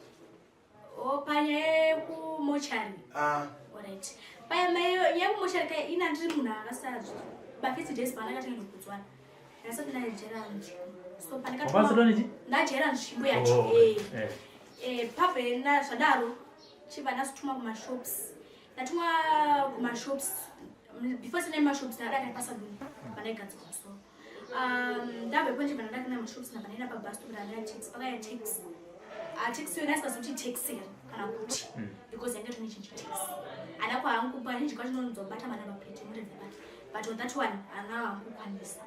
O, panyaya yekumochari. Ah. Alright, panyaya yekumochari kai ina ndiri munhu akasadzwa pafirst days paandakatanga kuBotswana, ndasati ndajera nzvimbo, so Wakasati nechi? Ndajera nzvimbo yacho. Oh, Pabve zvadaro chibva ndazotuma kumashops, ndatumwa kumashops. Before sine mashops ndadaka pasaluni pandaigadzirwa musoro. Ndabvepo ndibva ndadaka mashops, ndabva ndaenda pabus stop, ndandaya taxi. Pakaya taxi, taxi yo ndasikazivi kuti taxi here kana kuti, because yanga tone chinji taxi ana kwahangu kazhinji kwacho ndonzobata manumber plate muredza bata, but on that one hana hangu kukwanisa.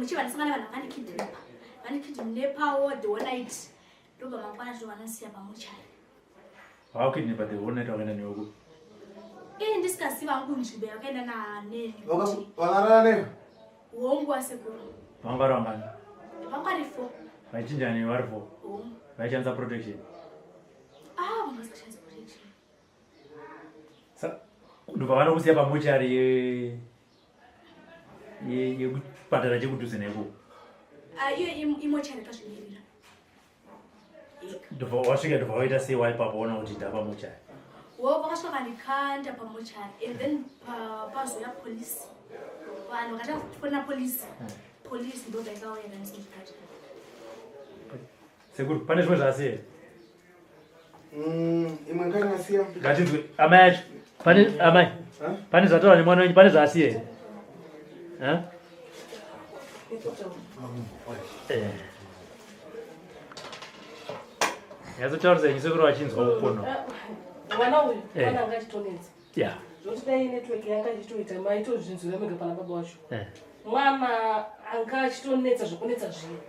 Chibva ndasangana vanhu vakandikidnepa, vandikidnepawo the whole night, ndobva mangwana chito vanosiya pamuchari. Vakakidnepa the whole night, vakaenda newe ku? Ii, ndisikaziva hangu nzvimbo yakaenda naneni. Vakarara newe? Hongu, asekuru. Vanga vari vangani? Vanga vari four. Vaichinjana newe vari four? Hongu. Vaishandisa protection? Ah, vanga vasingashandisi protection. Ndobva vanokusiya pamochari yekuchipatara chekudhuze neko? Ah, iyo imochari yakazvimirira. Ndobva wasvika, ndobva waita sei waipapo waona kuti ndapamochari? Wo, vakasvika vandikanda pamochari and then pazoya polisi, vanhu vakatanga kufonera polisi, polisi ndobva ikauya kanisa muchipatara. Sekuru, pane zvimwe zvasiya? Imwe nkhani yasiya. Ngatinzwe amai acho. Pane amai, pane zvataura nemwana wenyu, pane zvaasiya here? Ha? Nyatsotaurisa henyu sekuru vachinzwa kukono. Mwana uyu, mwana anga achitonetsa zvokuti dai network yanga ichitoita maitozvinzwira mega pana baba wacho. Mwana anga achitonetsa zvokunetsa zviya,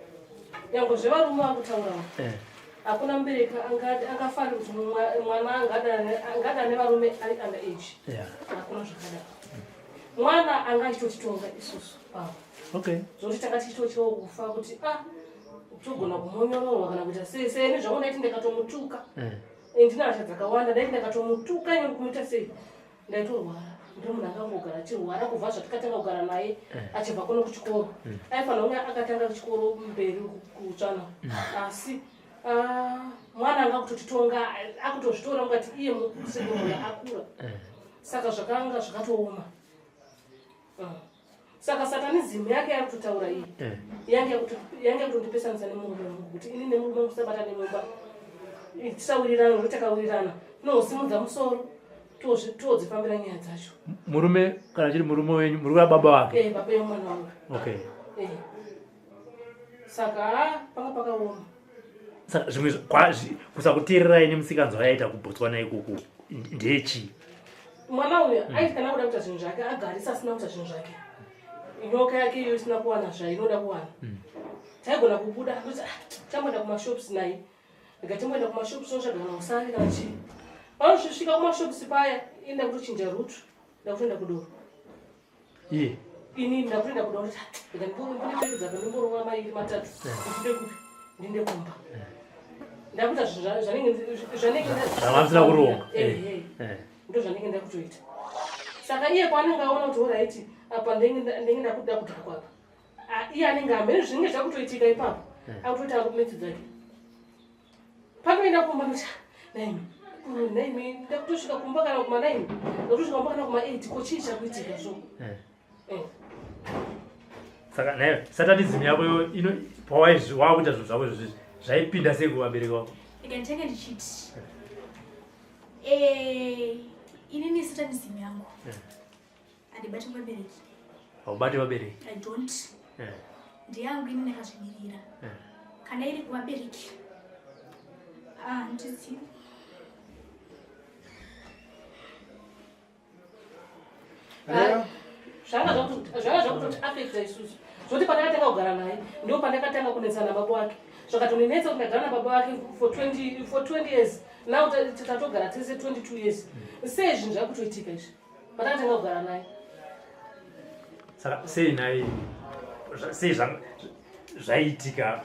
nyange zvevarume vakutaurawo. Hakuna mubereki angafanira kuti mwana angada nevarume ari under age. Hakuna zvakadaro. Mwana anga achitotitonga isusu pavo, zvokuti tanga tichitotyawo kufa kuti a togona kumonyororwa kana kuita sei. Seni zvangu ndaiti ndikatomutuka, ndine hasha dzakawanda, ndaiti ndakatomutuka nyangwe kumuita sei ndaitorwara. Ndiri munhu angangogara achirwara kubva zvatikatanga kugara naye achibva kuno kuchikoro. Aifanira kunge akatanga chikoro mberi kutsvana, asi ah, mwana anga kutotitonga, akutozvitora mukati iye senge munhu akura. Saka zvakanga zvakatooma. Saka satanism yake yakutotaura iyi yange yakutondipesanisa nemurume wangu, kuti ini nemurume wangu tisabata nemumba, tisawirirana, nokuti takawirirana tinosimudza musoro, todzifambira nyaya dzacho. Murume, kana chiri murume wenyu, muri kuda baba vake? Eh, baba yemwana wangu. Saka ah, panga pakaoma. Saka zvimwe kusakuteererai nemusikanzwa yaita kuBotswana ikoko ndechii? Mwana uyu aiti kana kuda kuita zvinhu zvake agarisa asina kuita zvinhu zvake, nyoka yake iyo isina kuwana zvainoda kuwana, taigona kubuda kuti "Ah, chamboenda kumashops naye, rega timboenda kumashops otsvaga kana usavi kana chii." Panosvisvika kumashops paya, ini ndakutochinja route, ndakutoenda kudoro. Iye? Ini ndakutoenda kudoro kuti "Ah, rega ndimboperedza pa ndimborova mairi matatu, ndinde kupi, ndinde kumba." Ndakuita zvinhu zvanenge Zvanga musina kuronga. Ehe. Ndo zvanenge ndakutoita. Saka iye paanenge aona kuti alright, apa ndenge ndakuda kudhakwa apa, Ah, iye anenge hamene zvinenge zvakutoitika ipapo, akutoita arguments dzake. Panoenda kumba noti naimi naimi, ndakutosvika kumba kana kuma 9, ndakutosvika kumba kana kuma 8, ko chii chakuitika so? Saka nayo satanism yako yo ino pawaizvi wakuita zvinhu zvako izvozvi zvaipinda sei kuvabereki vako? Ika ndichange ndichiti inini satanism yangu handibati vabereki. Haubati vabereki? I don't. Ndiyangu ini ndakazvimirira. Kana iri kuvabereki, ah, handizivi. Leo. Zvanga zvakutoti affecta isusu. Zvoti pandakatanga kugara naye ndo pandakatanga kunetsana nababa wake. Zvakatondinetsa kuti ndagara nababa wake for 20 for 20 years. Now tatogara tese 22 years. Sei zvinhu zvakutoitika izvi? Pandakatanga kugara naye. Saka sei naye sei zvaiitika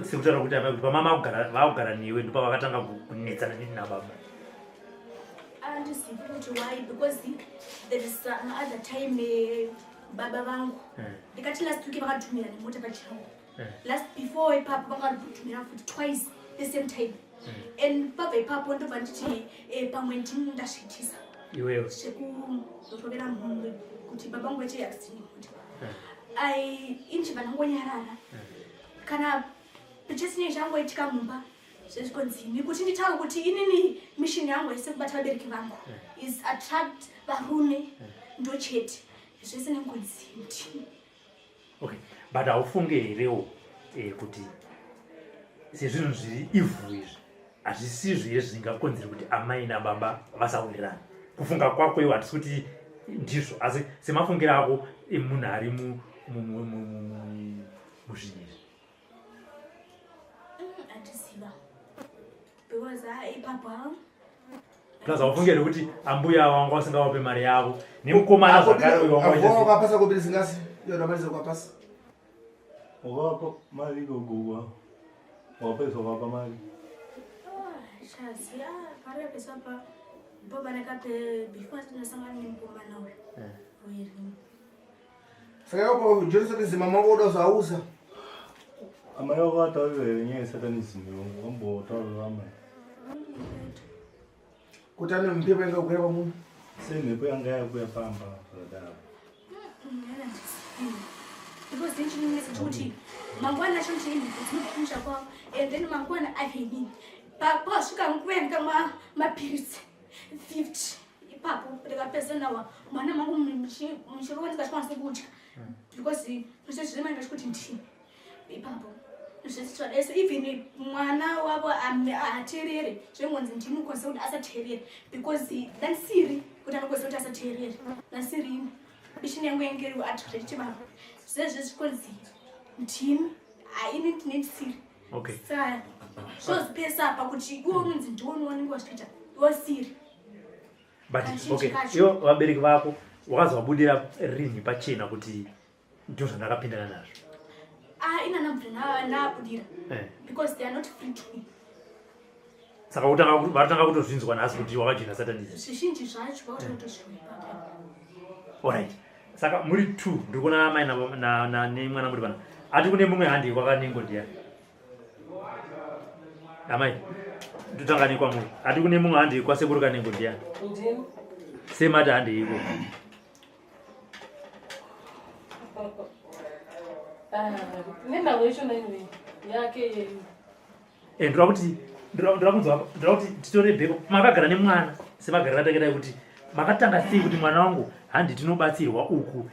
sekutaura kuti amai kuti pamama vakugara newe ndopavakatanga kunetsana nini nababa? Andizivi kuti why, because there is some other time baba vangu ndikati last week vakatumira nemota pachangu. Last before ipapo vanga vari kutumira futi twice the same time. And pabva ipapo ndobva nditi pamwe ndini ndasvitisa iwewe zvekurovera mhombe kuti baba vangu vaite accident nemota. Ai inchibva ndangonyarara kana pechesine changoitika mumba zvezvikonzini kuti nditaure kuti inini mission yangu haisi kubata vabereki vangu is attract varume ndochete zvese nengonzi ndini. Okay, but haufunge herewo kuti sezvinhu zviri ivhu izvi hazvisizvo here zvingakonzera kuti amai nababa vasawirirana? Kufunga kwako iwo, hatisi kuti ndizvo, asi semafungiro ako emunhu ari muzvinhu izvi. Handiziva because ipapo Plus haufunge here kuti ambuya vanga vasingavape mari yavo nemukomana zvakare uyo wanga waita Wakapasa kopiri singasi iyo ndamaliza kwapasa. Wakapa mari gogo, wakapesa wakapa mari. Chazi pari pesa pa ndopanakape before tinosangana nemukomana uyu werini. Saka ipapo johnson mama wako uda kuzauza. Amai vako vataurira here nyaya yesatanism? Wambotaurira amai kuti ane mhepo yanga kukwira pamunhu? Sei mhepo yanga yakuya pamba zvakadaro? Because ndichininesa chokuti mangwana acho ndichine dzinobva kwavo and then mangwana avenini pasvika nguva yandikamwa mapiritsi 50 ipapo ndikapedza nawa mwana mangu muchirova ndikachikwanisa kudya because zvezvimange chikuti ndini ipapo zvese. Even mwana wavo hateerere, zvengonzi ndinokwanisa kuti asateerere because ndanisiri kuti anokwanisa kuti asateerere ndasirini mission yangu yange iri attract vanhu zvezve zvikonzi ndini haini ndine ndisiri. Saka zvozipesa apa kuti iwe unonzi ndiwo unonenge wazviita iwe siri. But Kazhinji okay, kacho. Ivo vabereki vako wakazovabudira rinhi pachena kuti ndo zvandakapindana nazvo? Ah, ina nabudira because they are not free to me. Saka vatanga kutozvinzwa nhasi kuti wakajoina satanism? Zvizhinji zvacho vakutotozviwa ipapo. Alright, saka muri two, ndiri kuona amai nemwana muri pana. Ati kune mumwe handi kwakanengo ndiani? Amai, ndotanga nekwamuri. Ati kune mumwe handi kwasekuru Kanengo ndiani? Ndini. Semati handiiko. Ah, nenhau yachona inoi yake yeyu. Ndoda kuti ndoda kunzwa, ndoda kuti titore bheko makagara nemwana semagariro atakaita kuti makatanga sei kuti mwana wangu handi tinobatsirwa uku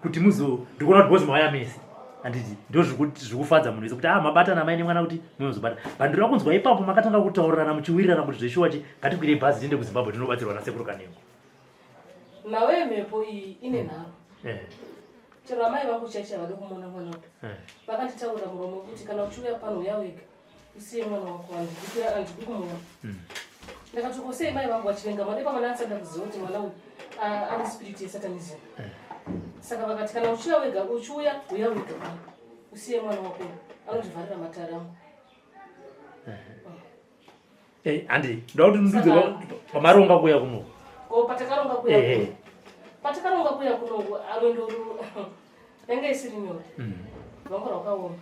kuti muzo ndikuona kuti bozi mauya mese, handiti? Ndo zvikufadza munhu wese kuti ah, mabatana mai nemwana kuti munozobata. But ndoda kunzwa ipapo makatanga kutaurirana muchiwirirana kuti zveshuwa chi ngatikwirei bhazi tiende kuZimbabwe tinobatsirwa nasekuru Kanengo. Nhau yemhepo iyi ine nharo. Chero amai vangu chaicho havadi kumuona mwana uyu. Vakanditaurira muromo kuti kana uchiuya pano uya wega, usiye mwana wako, handidi kumuona. Ndakati ko sei mai vangu vachivenga mwana ipa mwana asada kuziva kuti mwana uyu ane spirit yesatanism? Saka vakati kana uchiuya wega, uchiuya uya wega pano, usiye mwana wako uyu, anondivharira matare angu. Handi ndoda kuti ndudze pamaronga kuuya kuno. Ko patakaronga kuya kuno, patakaronga kuya kunoku, rwendo ru yanga isiri nyore. Rwanga rwakaoma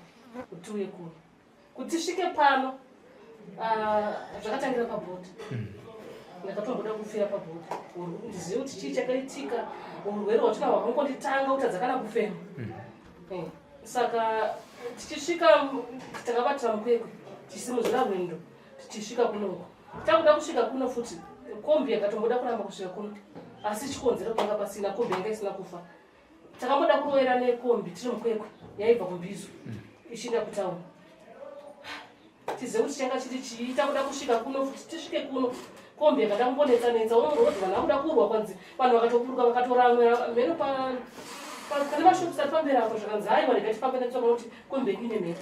kuti uye kuno, kuti tisvike pano. Ah, zvakatangira pabhodha. Ndakatomboda kufira pabhodha ndizive kuti chii chakaitika. Urwere hwachona hwakangonditanga kutadza kana kufema. Saka tichisvika takabatira muKwekwe tichisimudzira rwendo tichisvika kunoku. Takuda kusvika kuno futi kombi yakatomboda kuramba kusvika kuno, asi chikonzero panga pasina kombi yanga isina kufa. Takamboda kurovera nekombi tiri muKwekwe yaibva kuMbizo ichienda kutauni, tizive kuti changa chiri chii. Takuda kusvika kuno futi, tisvike kuno. Kombi yakada kumbonetsa netsa unomurodzi vanhu vakuda kurwa kwanzi vanhu vakatoburuka vakatora amwe mheno pa pane mashops ari pamberi apo zvakanzi haiwa rega tifambe netsoka nokuti kombi yedu ine mhepo.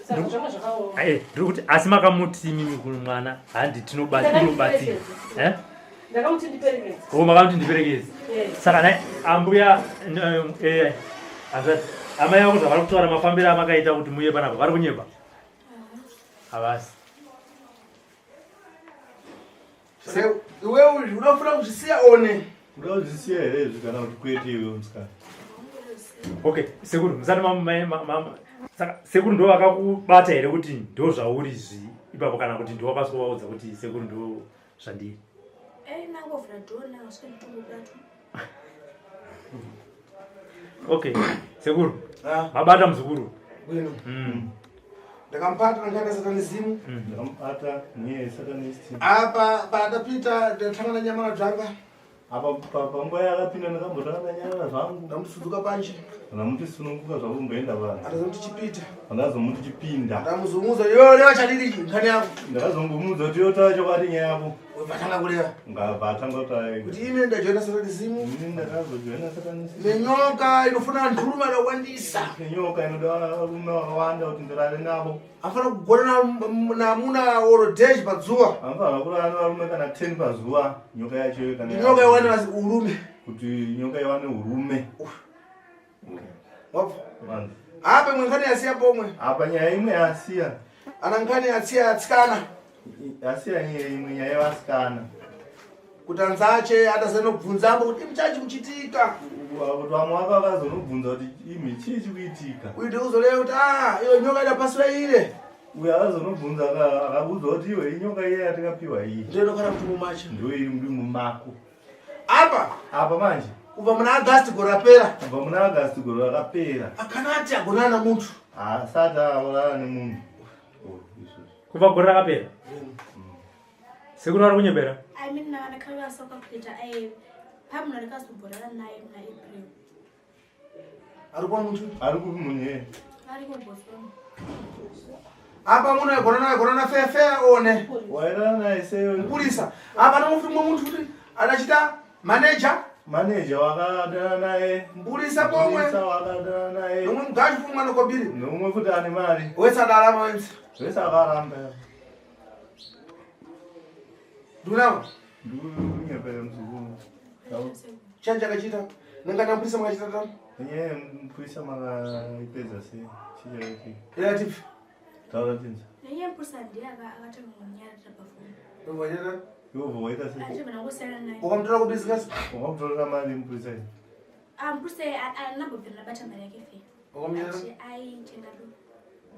Saka zvanga zvakaoma. Eh, ndiri kuti asi makamuti imimi kumwana handi tinobatsira. Eh? Ndakamuti ndiperekedze. Oh, makamuti ndiperekedze. Saka nai ambuya eh, eh azati amai vako zvavari kutaura mafambiro amakaita kuti muye panapa vari kunyepa? Havasi. Iwewe unofuna kuzvisiya one. Unoda kuzvisiya here izvi kana kuti kwete iwe musikana? Okay, sekuru musati saka sekuru ndo vakakubata here kuti ndo zvauri izvi ipapo kana kuti ndo wakasikovaudza kuti sekuru ndo zvandiri? Eh, nangovhura door nakasvika nditokubatwa. Okay, sekuru. Ah. Mabata muzukuru. Bwino. Ndakamupata ndakaenda satanizimu. Ndakamupata nyaya yesatanist. Apa patapita ndatanga nanyamara dzanga. Apa panguva yakapinda ndakambotanga ndanyarara zvangu. Ndamusudzuka panje. Ndamuti sununguka zvako kumboenda vanhu. Andazomuti chipita. Andazomuti chipinda. Ndamuzomuudza iwe reva chadiri chi nkhani yako. Ndakazongomuudza kuti yotaura chokwadi nyaya yako. Vatanga kureva. Ngabva atanga kutaura. Kuti ine ndajoina satanizimu. Ini ndakazojoina satanizimu. Nenyoka inofuna vanhurume vakawandisa. Nenyoka inoda varume vakawanda kuti ndirare navo. Afana kugona namuna oro dash pazuva. Anofanira kurara nevarume kana 10 pazuva nyoka yacho kana nyoka iwane urume. Kuti nyoka iwane urume. Wabva. Apa imwe nkhani yasiya pomwe. Apa nyaya imwe yasiya. Ana nkhani yasiya atsikana. Yasiya nyaya imwe nyaya yevasikana. Kuti anzache atazonobvunza ambo kuti imuchachi kuchitika. Kuti vamwe vaka vakazonobvunza kuti imi chii chikuitika. Uyu ndikuzoreva kuti ah iyo nyoka idapasura ile. Uyu akazonobvunza akabudzwa kuti iwe inyoka iye yatakapiwa iyi. Ndiyo inokwana kuti mumache. Ndiyo iri muri mumako. Apa. Apa manje. Kubva muna August gore rapera. Kubva muna August gore rakapera. Akanati agonana namuntu. Asati aonana nemunhu. Kubva gore rakapera. Sekuru vari kunyebera. I mean na ndakanga soka kuita ai pamuna ndakazomborara naye muna April. Ari kuwa muntu? Ari kupi munhu iye? Ari kuBotswana. Apa munhu aigona naye gona na fair fair one. Wairara naye sei? Mupurisa. Apa nomufi mumwe muntu kuti anachita manager. Manager wakadana naye. Mupurisa pomwe. Mupurisa wakadana naye. Nomwe mugachi futi mwana kobiri. Nomwe futi ane mari. Wese adaramba wese. Wese akaramba. Ndunavo. Ndikunyepera muzukuru. Chani chakachiita? Nanga namupurisa makachita tano? Nyaya yemupurisa makaipedza sei? Chii chakaitika? Relative. Taura tinza. Nyaya yemupurisa ndiye akatanga kunyarara pafoni. Ndobva Iwe ubva waita sei? Achibva ndangosiyana naye. Wakamutora kubusiness? Wakamutorera mari mupurisa iyi? Ah, mupurisa anambobvira ndabata mari yake fe. Wakamunyarara? Aitenga doro.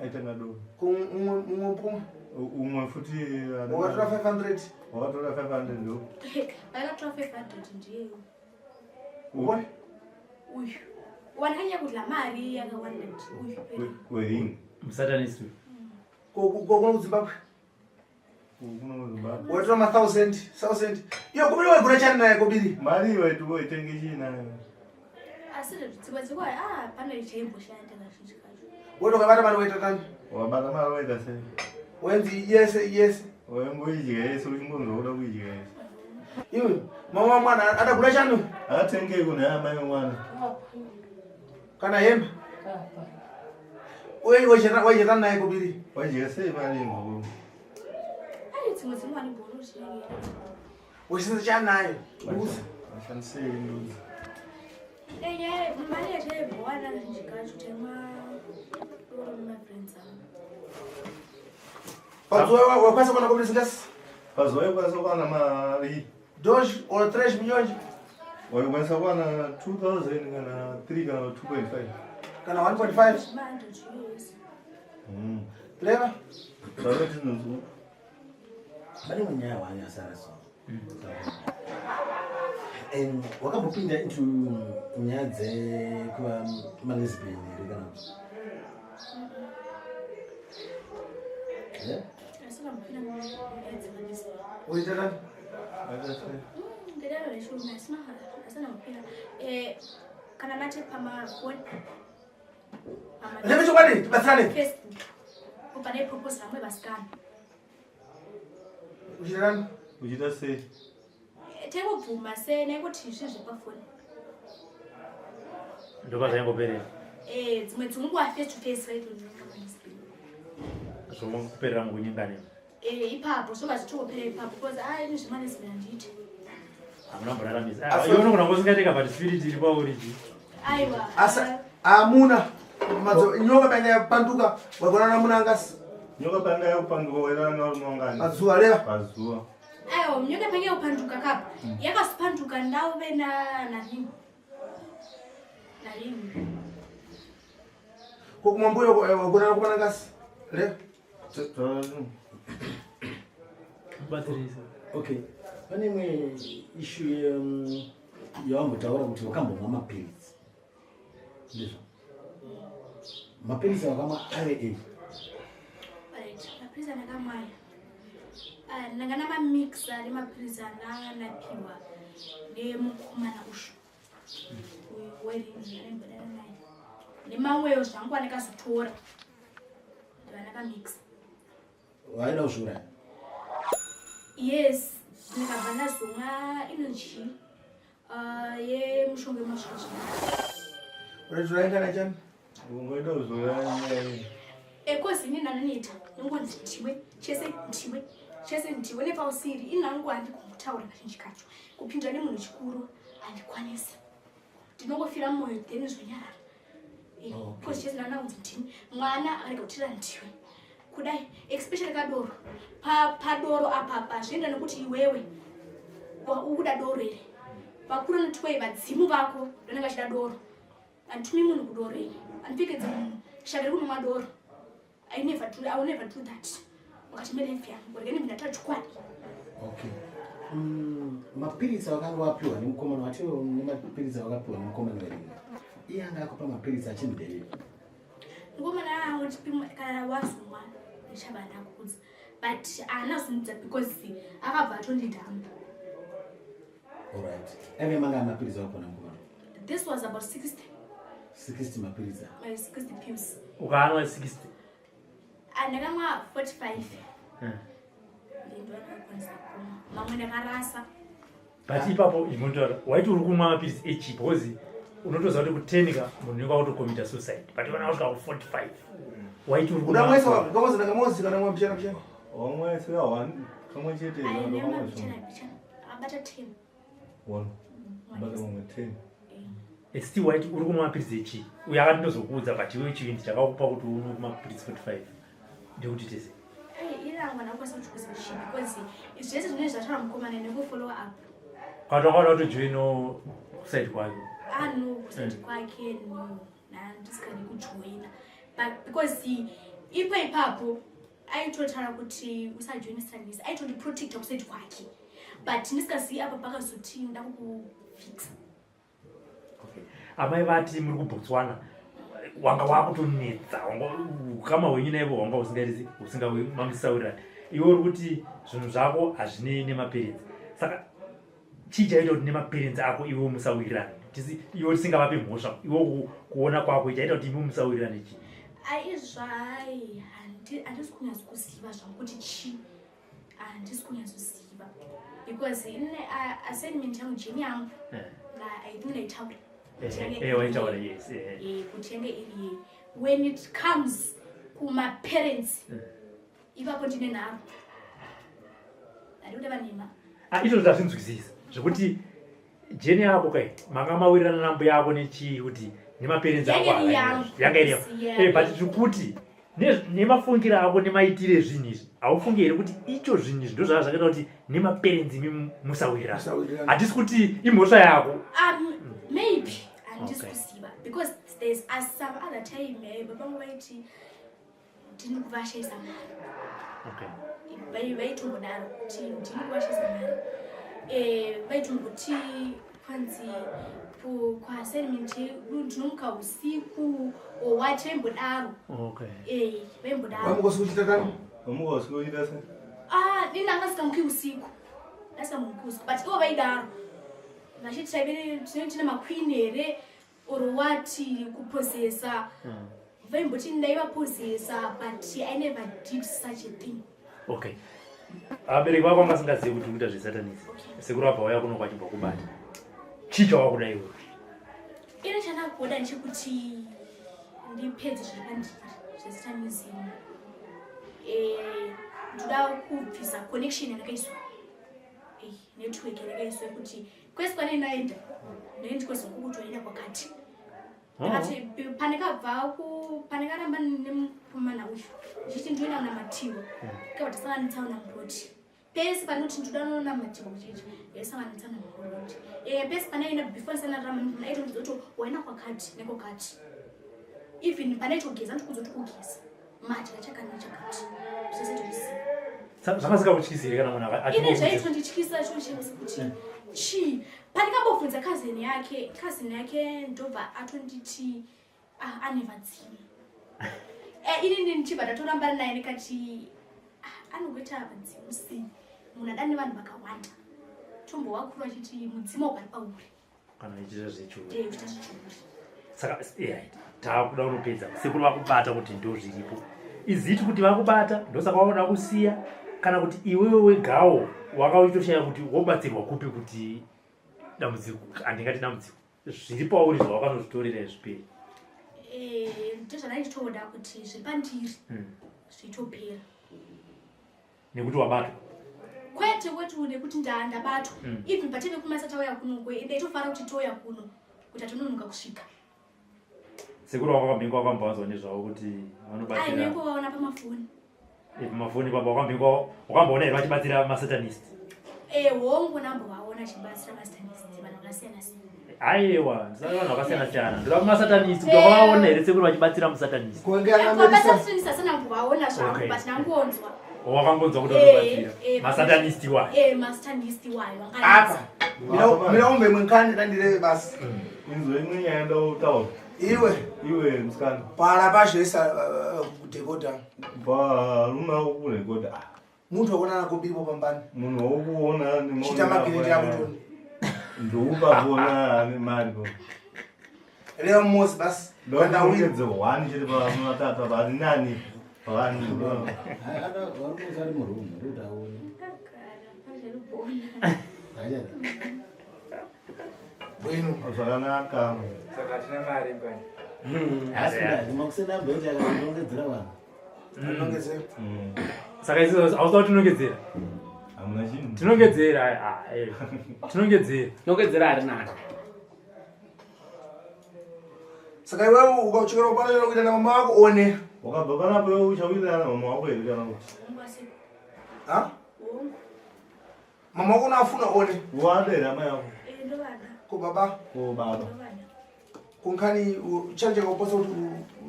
Aitenga doro. Kumwe mumwe pumwe? Umwe futi wakatora 500. Wakatora 500 ndo. Akatora 500 ndiye. Uyu. Uyu. Wanhanya kudla mari yakawanda uyu. Wering. Musatanist uyu. Ko kuZimbabwe. Watora ma 1000, 1000. Iyo kubiri waigura chani naye kubiri. Mari iwe tuwo itenge chii nayo. Asi dzimwe dzikuwa ah pane chaimboshanda kazhinji kacho. Wewe ukabata mari waita tani? Wabata mari waita sei? Wenzi yese yese. Waimboidya yese uchingonzwa kuda kuidya yese. Iwe mama mwana adagura chani? Akatengei kuna amai mwana. Kana hembe. Uye waicheta naye kubiri. Waidya sei mari mukuru? Ai dzimwe dzimwe ane bhoro chinenge. Weshinza chani nayo? Nduzi. Washandisei nduzi? Eya mari yachaibhowana kazhinji kacho taimwa doro nemafriends angu. Pazuva wakwanisa kuwana kubiri singasi? Pazuva waikwanisa kuwana mari. Dosh or trash minyonje? Waikwanisa kuwana 2000 kana 3 kana 2.5. Kana 1.5. Trevor? Taura tinonzwa. Pane imwe nyaya wani yasara so. And wakambopinda into nyaya dzekuva malesbian here kana kuti? Yeah? Waita nani? Ndidaro rechirume asina asina kupinda. Eh kana mati pamafoni. Leve chokwadi tibatsirane. Facebook. Ubva ndaiproposa vamwe vasikana. Uchirani? Uchiita sei? Taingobvuma se naingoti izvi zvepafoni. Ndopa zvaingoperera. Eh, dzimwe dzinguva face to face vaitonyenga malesbian. Zvokuperera mukunyengana. Eh, ipapo zvobva zvichingopera ipapo because ah ini zvemalesbian handiite. Hamuna mboraramisa. Ah, iwe unogona kunge usingaite but spirit iri pauri chi. Aiwa. Asa amuna madzo nyoka painga yapanduka wagonana munangasi. Nyoka painga yakupanduka wairara nevarume vangani? Pazuva leva. Pazuva. Aiwa, nyoka painga yakupanduka kapa. Yakazopanduka ndauve na narini. Narini. Ko kumambuyo wagonana kumanangasi. Leva. Batsirisa. Okay. Pane imwe issue yawambotaura kuti wakambomwa mapiritsi. Ndizvo. Mapiritsi awakamwa ave ei? Right, mapiritsi andakamwa aya. Ah, ndanga ndamamixa nemapiritsi anga ndapiwa nemukomana ushu. Uyu weringi anembodana naye. Nemamwewo zvangu andakazotora. Ndakamixa. Waida kuzviuraya? Yes, ndikabva ndazomwa inonzi yemushonga wemasvosva. Unotoraenda nachani? Ungaida kuzviuraya nyaya iyi. Ekozi ini ndananeta nongonzi ndiwe chese ndiwe chese ndiwe nepausiri ini nangu handikutaura kazhinji kacho kupindura nemunhu chikuru handikwanisi ndinongofira mumwoyo then zvonyarara. Because chese ndanangunzi ndini mwana akarega kutira ndiwe kudai especially kadoro padoro apapa zvoenda nekuti iwewe ukuda doro here vakuru vanoti vadzimu vako vanenge vachida doro handitumi munhu kudoro ini handipfekedze munhu shave rekunomwa doro. I never do, I will never do that. Mukati melife yangu rege ndibve ndataura chokwadi. Okay. Mapiritsi awakanga wapiwa nemukomana wati nemapiritsi awakapiwa nemukomana weringa. Iye anga akupa mapiritsi achinzi Mukomana angotipima kana wazomwa ndichabva ndakuudza but haana kuzondidza because akabva atondidhamba. Alright. Aive manga mapiritsi awakona mukomana? This was about 60. 60 mapiritsi. 60 pills. Ukaanwa 60. Ndakamwa 45. Ndakakwanisa kumwa. Mamwe ndakarasa. But ipapo imontaura waiti uri kumwa mapiritsi echi because unotoziva kuti kutenika munhu unenge wakutokomita suicide but iwana kusvika ku 45 waiti uri Uda mwesa wa kamozi na kamozi kana mwa mbichana mbichana. Wamwesera one kamwe chete Ai, kana ndamwa kamwe mbichana zvimwe. mbichana. Akabata 10. One. Bata mamwe 10. Still waiti uri kumwa mapiritsi echi uyo akati ndozokuudza but iwe chivindi chakakupa kuti unwe mapiritsi 45 ndekuti tese. Ai, iri rangu handakukwanisa kuchikuziva chii because zvese zvinenge zvataura mukomana nekufollow up. Kana wakada kutojoinawo kuside kwake. Ah no, kuside kwake no, ndandisikadi kujoina but because ipo ipapo aitotaura kuti usajoine satanist aitondiprotecta kuside kwake but ndisikazivi apa pakazoti ndakukufixa. Okay. Amai vati muri kuBotswana wanga wakutonetsa ukama hwenyu naivo hwanga husingaiti usingamamisawirirani iwe uri kuti zvinhu zvako hazvinei nemaparents saka chii chaita kuti nemaparents ako iwe musawirirane iwe tisingavape mhosva iwe kuona kwako chaita kuti imi musawirirane chii? Aizvai handisi kunyatsokuziva zvangu kuti chii handisi kunyatsoziva because ine assignment yangu jeni yangu I think ndaitaura. Waitaura, yes. Kuti yange iri yei when it comes kumaparents ipapo ndine nharo handikuda vanhema. Izvozvo ndazvinzwisisa zvekuti jeni yako kai manga mawirirana nambuya yako nechii kuti nemaparents ako Yanga iri yangu. yanga iri yako. Yeah. But tiri kuti nemafungiro ako nemaitiro ezvinhu izvi haufungi here kuti icho zvinhu izvi ndozvava zvakaita kuti nemaparents imi musawirirana? Musawirirana. Hatisi kuti imhosva yako. Maybe handisi kuziva because there's some other time baba vangu vaiti ndini kuvashaisa mari. Vaitombodaro kuti ndini kuvashaisa mari. Vaitomboti kwanzi kuassignment yedu ndinomuka usiku or what vaimbodaro. Vaimbodaro. Wamuka usiku uchita tani? Wamuka usiku uchita sei? Ah, ini ndanga ndisikamuki usiku. Ndasikamuki usiku but ivo vaidaro. Vachiti taive tinenge tine maqueen here or what kupozesa. Vaimboti ndaivapozesa but I never did such a thing. Okay. Abereki vako vanga vasingazivi kuti ukuita zvesatanism. Sekuru vabva vauya kuno kwachibva kubata. Chii chawakuda iwe? Ini chandakuda ndechekuti ndipedze zviri pandiri zvesatanism. Eh, ndoda kubvisa connection yandakaiswa. Eh, network yandakaiswa yekuti kwese kwane ndaenda ndaindikozi kuti waenda kwakati. Ndakati pandakabva ku pandakaramba nemukomana uyu ndichiti ndinoenda kunamatiwa ndikabva tasangana netsaona muroti pese panoti ndinoda nonamatiwa kuchechi yaisangana netsaona muroti eh pese pandaenda before ndisanaramba nemukomana aitokuudza kuti waenda kwakati nekwakati even pandaitogeza ndikuudza kuti kugeza madya chakati nechakati zvese tozviziva Zvakasikakutyisi here kana munhu ini zvaitondityisa chose kuti chii pandikambobvunza cousin yake cousin yake ndobva atonditi ah, ane vadzimu eh, ini ndichibva ndatorambana naye ndikati ah, anongoita vadzimu sei munhu ada nevanhu vakawanda tombovakuru achiti mudzimu waugari pauri kana ichiita zvechiuri eh, uchiita zvechiuri saka eh, taakuda kunopedza sekuru vakubata kuti ndo zviripo iziti kuti vakubata ndosaka vakuda kusiya kana kuti iwewe wegawo wanga uchitoshaya kuti wobatsirwa kupi kuti dambudziko handingati dambudziko zviri pauri zvawakanozvitorera izviperi eh, ndozvandaichitoda kuti zviri pandiri zvitopera nekuti wabatwa kwete kwete nekuti ndabatwa even pateve kumasa tauya kuno kwe ndaitofara kuti touya kuno kuti atononoka kusvika sekuru wako wakambinga wakambowanzwa nezvavo kuti vanobatsira ainengovaona pamafoni eh, pamafoni baba wakambinga wakamboona here vachibatsira masatanist eh, hongu nambovaona achibatsira masatanist vanhu vakasiyana siyana aiwa ndisati vanhu vakasiyana siyana ndoda kumasatanist kuti wakavaona here sekuru vachibatsira musatanist masatanist asina kuvaona zvangu but ndangonzwa wakangonzwa kuti vanobatsira masatanist iwayo masatanist iwayo apa mira umve imwe nkani ndandireve basi inzwe imwe nyaya ndautaura iwe iwe musikana para pazvese kudhekodha varume vakurekodha Muntu wakuona nakubipo pambani. Munhu wakuona Chita magireti yako toni. Ndokupa kuona ane mari po. Leo mosi basi. Ndongedze one chete pavatatu apa ari nani pavani. Ada vari ari muroom ndokuti aone. Bwino. Zvakanaka. Saka hatina mari mbani. Asi makuseni amboita akandongedzera vanhu. Tinongedzera. Saka isu hausa tinongedzera. Hamuna chinhu. Tinongedzera. Ah, eh. Tinongedzera. Nongedzera ari nani. Saka iwewe ukachokera pano kuita na mama wako one. Wakabva panapo iwe uchawirirana na mama wako here kana kuti? Ha? Mama wako unafuna one. Wada here amai ako? Eh, ndovada. Ko baba? Ko baba. Kunkhani chanje kauposa kuti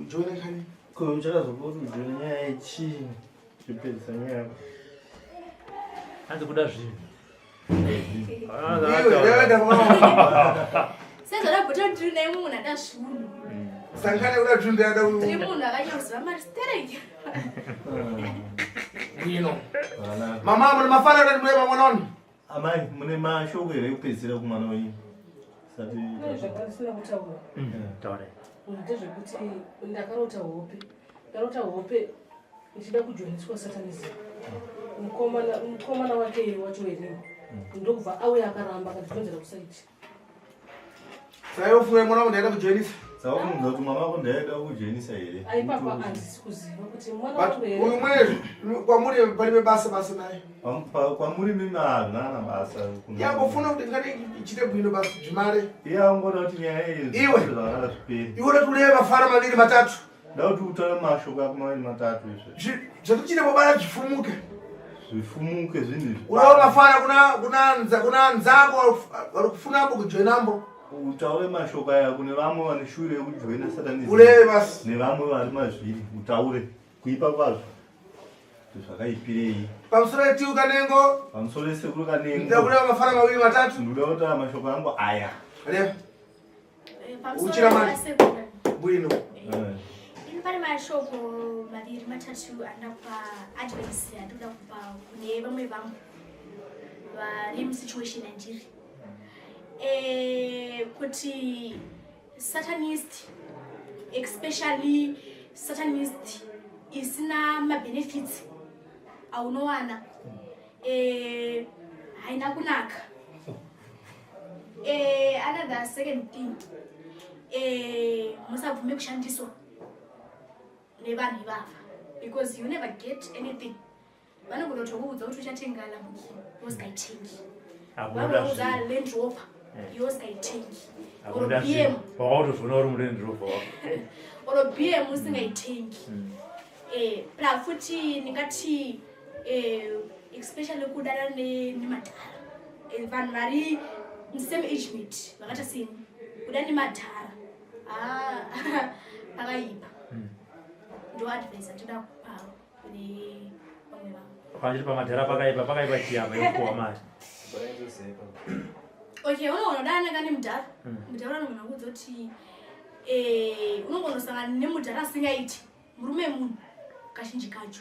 ujoine nkhani. Ko chakazopa kuti ujoine nyaya yechii? Chipedzisa nyaya yako. Hanzi kuda zvinhu. Sezvadabhota ndiri naye munhu ada zvinhu. Sankhani kuda zvinhu ndada Ndiri munhu akanyakuziva mari stereki. Bwino. Mama mune mafana kuti mune mwana wanu? Amai mune mashoko here ekupedzisira kumwana wenyu? Sati zvakandisina kutaura. Taura. Ndezvekuti ndakarota hope. Ndarota hope ndichida kujoiniswa satanism. Mukomana mukomana wake iye wacho werini. Ndokubva auya akaramba akandidhonzera kusaiti. Saka ufunge mwana wangu ndaida kujoinisa. Saka unofunga kuti mwana wako ndaida kujoinisa here? Aipapa handisi kuziva kuti mwana But wangu here. uyu mwezvi kwamuri palibe basa basa naye. Kwamuri mimi hazvina basa. Yangofuna kuti ngati ichite bwino basi zvimare. Iye angoda kuti nyaya iyi Iwe. zvakanaka zvipere. Iwe unoti une mafara maviri matatu. Nda kuti utore mashoko ako maviri matatu izvo. Zvatichine bobara zvifumuke. Zvifumuke zvinhu izvi. Unaona mafara kuna kuna nza kuna nzako vari kufunambo kujoinambo. Utaure mashoko aya kune vamwe vane shure yekujoina satanism. Ureve basi. Nevamwe vari mazviri utaure kuipa kwazvo. Zvakaipirei? Pamusoro yetiu Kanengo. Pamusoro yesekuru Kanengo. Ndoda kureva mafara maviri matatu. Ndoda kutaura mashoko angu aya. Reva. Pamusoro Uchira mari. pasekuru. Bwino. Ini pane mashoko maviri matatu anoda kupa advice andinoda kupa kune vamwe vangu vari musituation yandiri. Eh, kuti satanist especially satanist isina mabenefits aunowana. Eh, haina kunaka. Eh, another second thing, eh, musabvume kushandiswa nevanhu ivava because you never get anything. Vanogona kutokuudza kuti uchatenga Lamborghini, iwe usikaitengi. Vanokuudza Land Rover, iwe usikaitengi. Or BM. Wakatozviona uri muLand Rover wako. Or BM usingaitengi. Eh, plus futi ndingati eh, especially kudana nemadhara. Eh, vanhu vari same age mate vakaita seni kuda nemadhara, ah, pakaipa. Ndo advice andinoda kupa kune vamwe vangu. Pachiri pamadhara pakaipa, pakaipa chiyama yekupuwa mari. Okay, unogona kudana ka nemudhara. Mudhara unogona kuudza kuti eh, unogona kusangana nemudhara asingaiti murume munhu kazhinji kacho.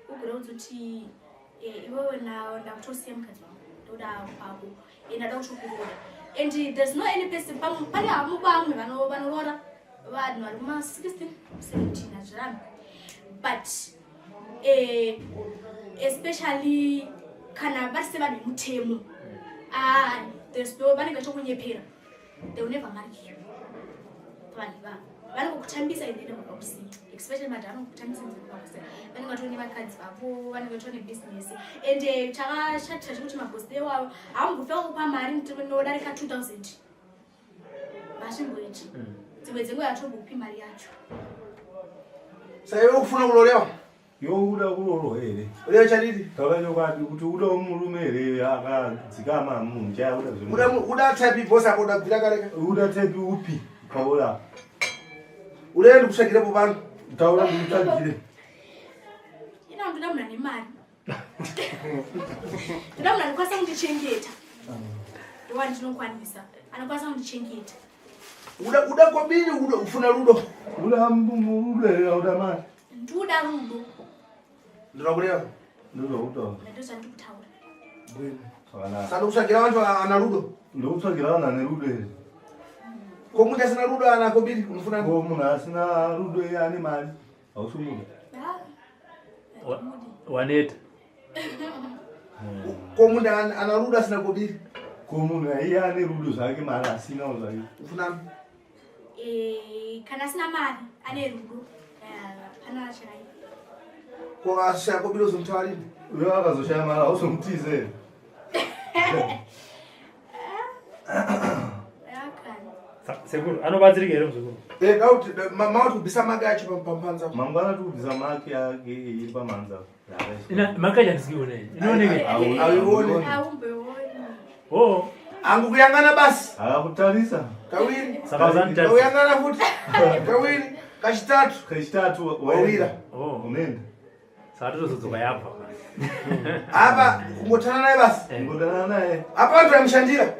Ugona kuudza kuti eh, iwewe ndakutosiya mukadzi wangu, ndoda kwako, eh, ndada kutokuroora. And there's no any person pane hamo vamwe vanoroora vanhu vari kuma 16 17, hazvirambi, but eh, especially kana vari sevanhu vemutemo, ah, there's no, vanenge vachikunyepera. They will never marry you. Vanhu ivavo vanongokutambisa and then vakakusiya. Especially madhara anongokutambisa and then vakakusiya. Vanenge vatori nevakadzi vavo, vanenge vatori nebusiness. And eh, chakashatira chekuti mabhosi ewavo haumbofa kupa mari nodarika 2000, hazvimboiti. Dzimwe dzenguva hatombokupi mari yacho. Saka iwe kufuna kulolewa? Iwe uda kuroorwa here? Ulewa chadidi? Taura chokwadi kuti udawo murume here akadzikama, munhu chaya uda zve Uda uda type boss ako uda kubvira kareka. Uda type upi paura? Ulewa ndikutsvagirepo vanhu. Taura ndikutsvagire. Ina ndoda munhu ane mari, ndoda munhu anokwanisa kundichengeta. Ndowa ndinokwanisa, anokwanisa kundichengeta. Uda kobiri, uda ufuna rudo. Uda rudo here, uda mari? Ndoda rudo. Ndoda kulewa. Ndozvautaura. Ndo zvandiri kutaura. Zvakanaka. Saka ndikutsvagira vanhu ana rudo. Ndokutsvagira vanhu ane rudo here? Ko munhu asina rudo ana kobiri unofuna? Ko munhu asina rudo iye ane mari, hausi muda? Ah, handimudi. Waneta. Ko munhu ana rudo asina kobiri? Ko munhu iye ane rudo zvake, mari asinawo zvake? Ufuna? Eh, kana asina mari ane rudo, eh, hapana chakaipa. Ko ashaya kobiri uzomutaurira? Uyo akazoshaya mari hauzomutize here? Akana. Sekuru anobatsirika here muzukuru? Eh, dauti mauti kubvisa maki acho pampanza. Mangwana tikubvisa maki yake iri pamhanza. Ina makaja ndisikiona iyi inooneke. Auioni. Aumboioni. Oh. Angu kuyangana basi. Akakutarisa. Kawiri. Saka uzanditarisa. Kuyangana futi. Kawiri. Kachitatu. Kachitatu. Wawira. Oh. Unoenda. Saka totozodzoka yabva. Apa kungotana naye basi. Kungotana naye. Apa vantu vaimushandira.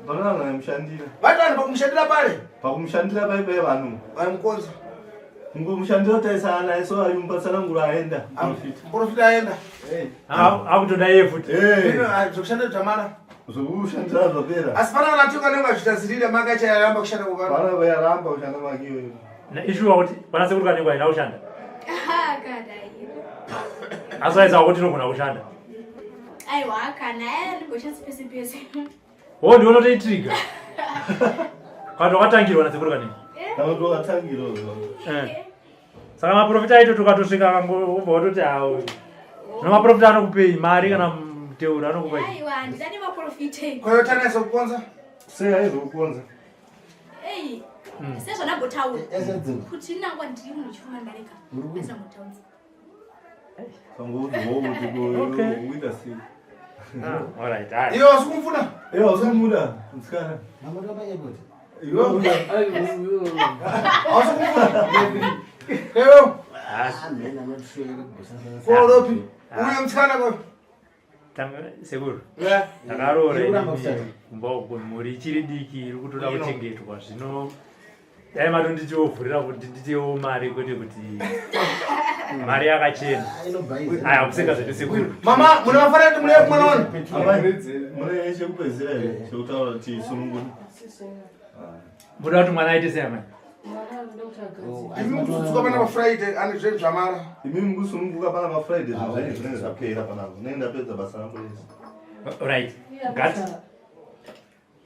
Pana vanhu vaimushandira. Vati vanhu pakumushandira pale. Pakumushandira pai pai vanhu. Vaimukonza. Kungomushandira taisana naye so ayumba tsananguro aenda. Muprofita. Muprofita aenda. Akutoda iye futi. Zvokushanda zvamara. Zvokushandira zvapera. Asi pana vana tinga nenge vachitazirira maka chayaramba kushanda kuvanhu. Pana vayaramba kushanda maki iyoyo. Ishuwa kuti pana sekuru kanenge haina kushanda? Kana Asi vaisa kuti inogona kushanda. Aiwa, kana ndimboshasi pese pese. O, ndiona toitriga kana wakatangirwa nasekuru kanenge. Kana kuti wakatangirwa. Eh. Saka maprofita aito tukatosvika ubva watoti hawo, zvino maprofita anokupei mari kana muteuro anokupai? Aiwa, handidani maprofite. Koyotana izokukonza. Sei aizokukonza? Ei, sezvandambotaura kuti nangwa ndiri munhu wechifuma ndareka asinambotaudza. Sangoudzawo kuti Okay. uita sei. Ah, alright, alright. Iwe wasikumfuna? Iwe hausamuda musikana. Iwe uda. Hausikumfuna? Ewe. Koropi. Uyo musikana ko. Sekuru, Yeah. ndakaroora Iri kuramba inini kushanda. kumba uko, mhuri ichiri diki iri kutoda kuchengetwa. Zvino dai matonditiovhurira kuti nditewo mari, kwete kuti mari yakachena. Aya, kuseka zvedu sekuru. Mama, mune mafanira kuti mune mwana wanu. Amai, mune chekupedzisira here chekutaura kuti sunungura? Muda kuti mwana aite sei, amai? Imi mukutsutsuka pana pafriday ane zvenyu zvamara. Imi mukusununguka pana pafriday zvinhu zvenyu zvinenge zvapera panapa. Ndinenge ndapedza basa rangu rese. Right. Ngati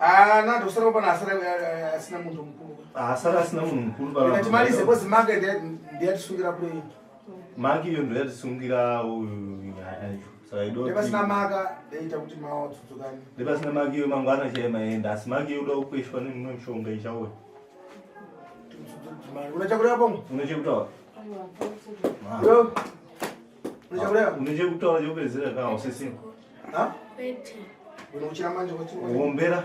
Ah, na ndosara pana asara eh, asina munhu mukuru. Asara asina munhu mukuru pana. Ndati malize because maka ndiyatisungira kure. Maki iyo ndoyatisungira uyu nyaya yacho. Saka ido. Ndepasina maka ndaita kuti mawa tsutsukani. Ndepasina maki iyo mangwana chaiye maenda asi maki iyo uda kukweshwa nemimwe mishonga ichauya. Unochakureva pomwe? Unochekutaura. Yo. Unochakureva? Unochekutaura chekupedzisira kana usisina. Ha? Kwete. Unochira manje kwati. Wombera.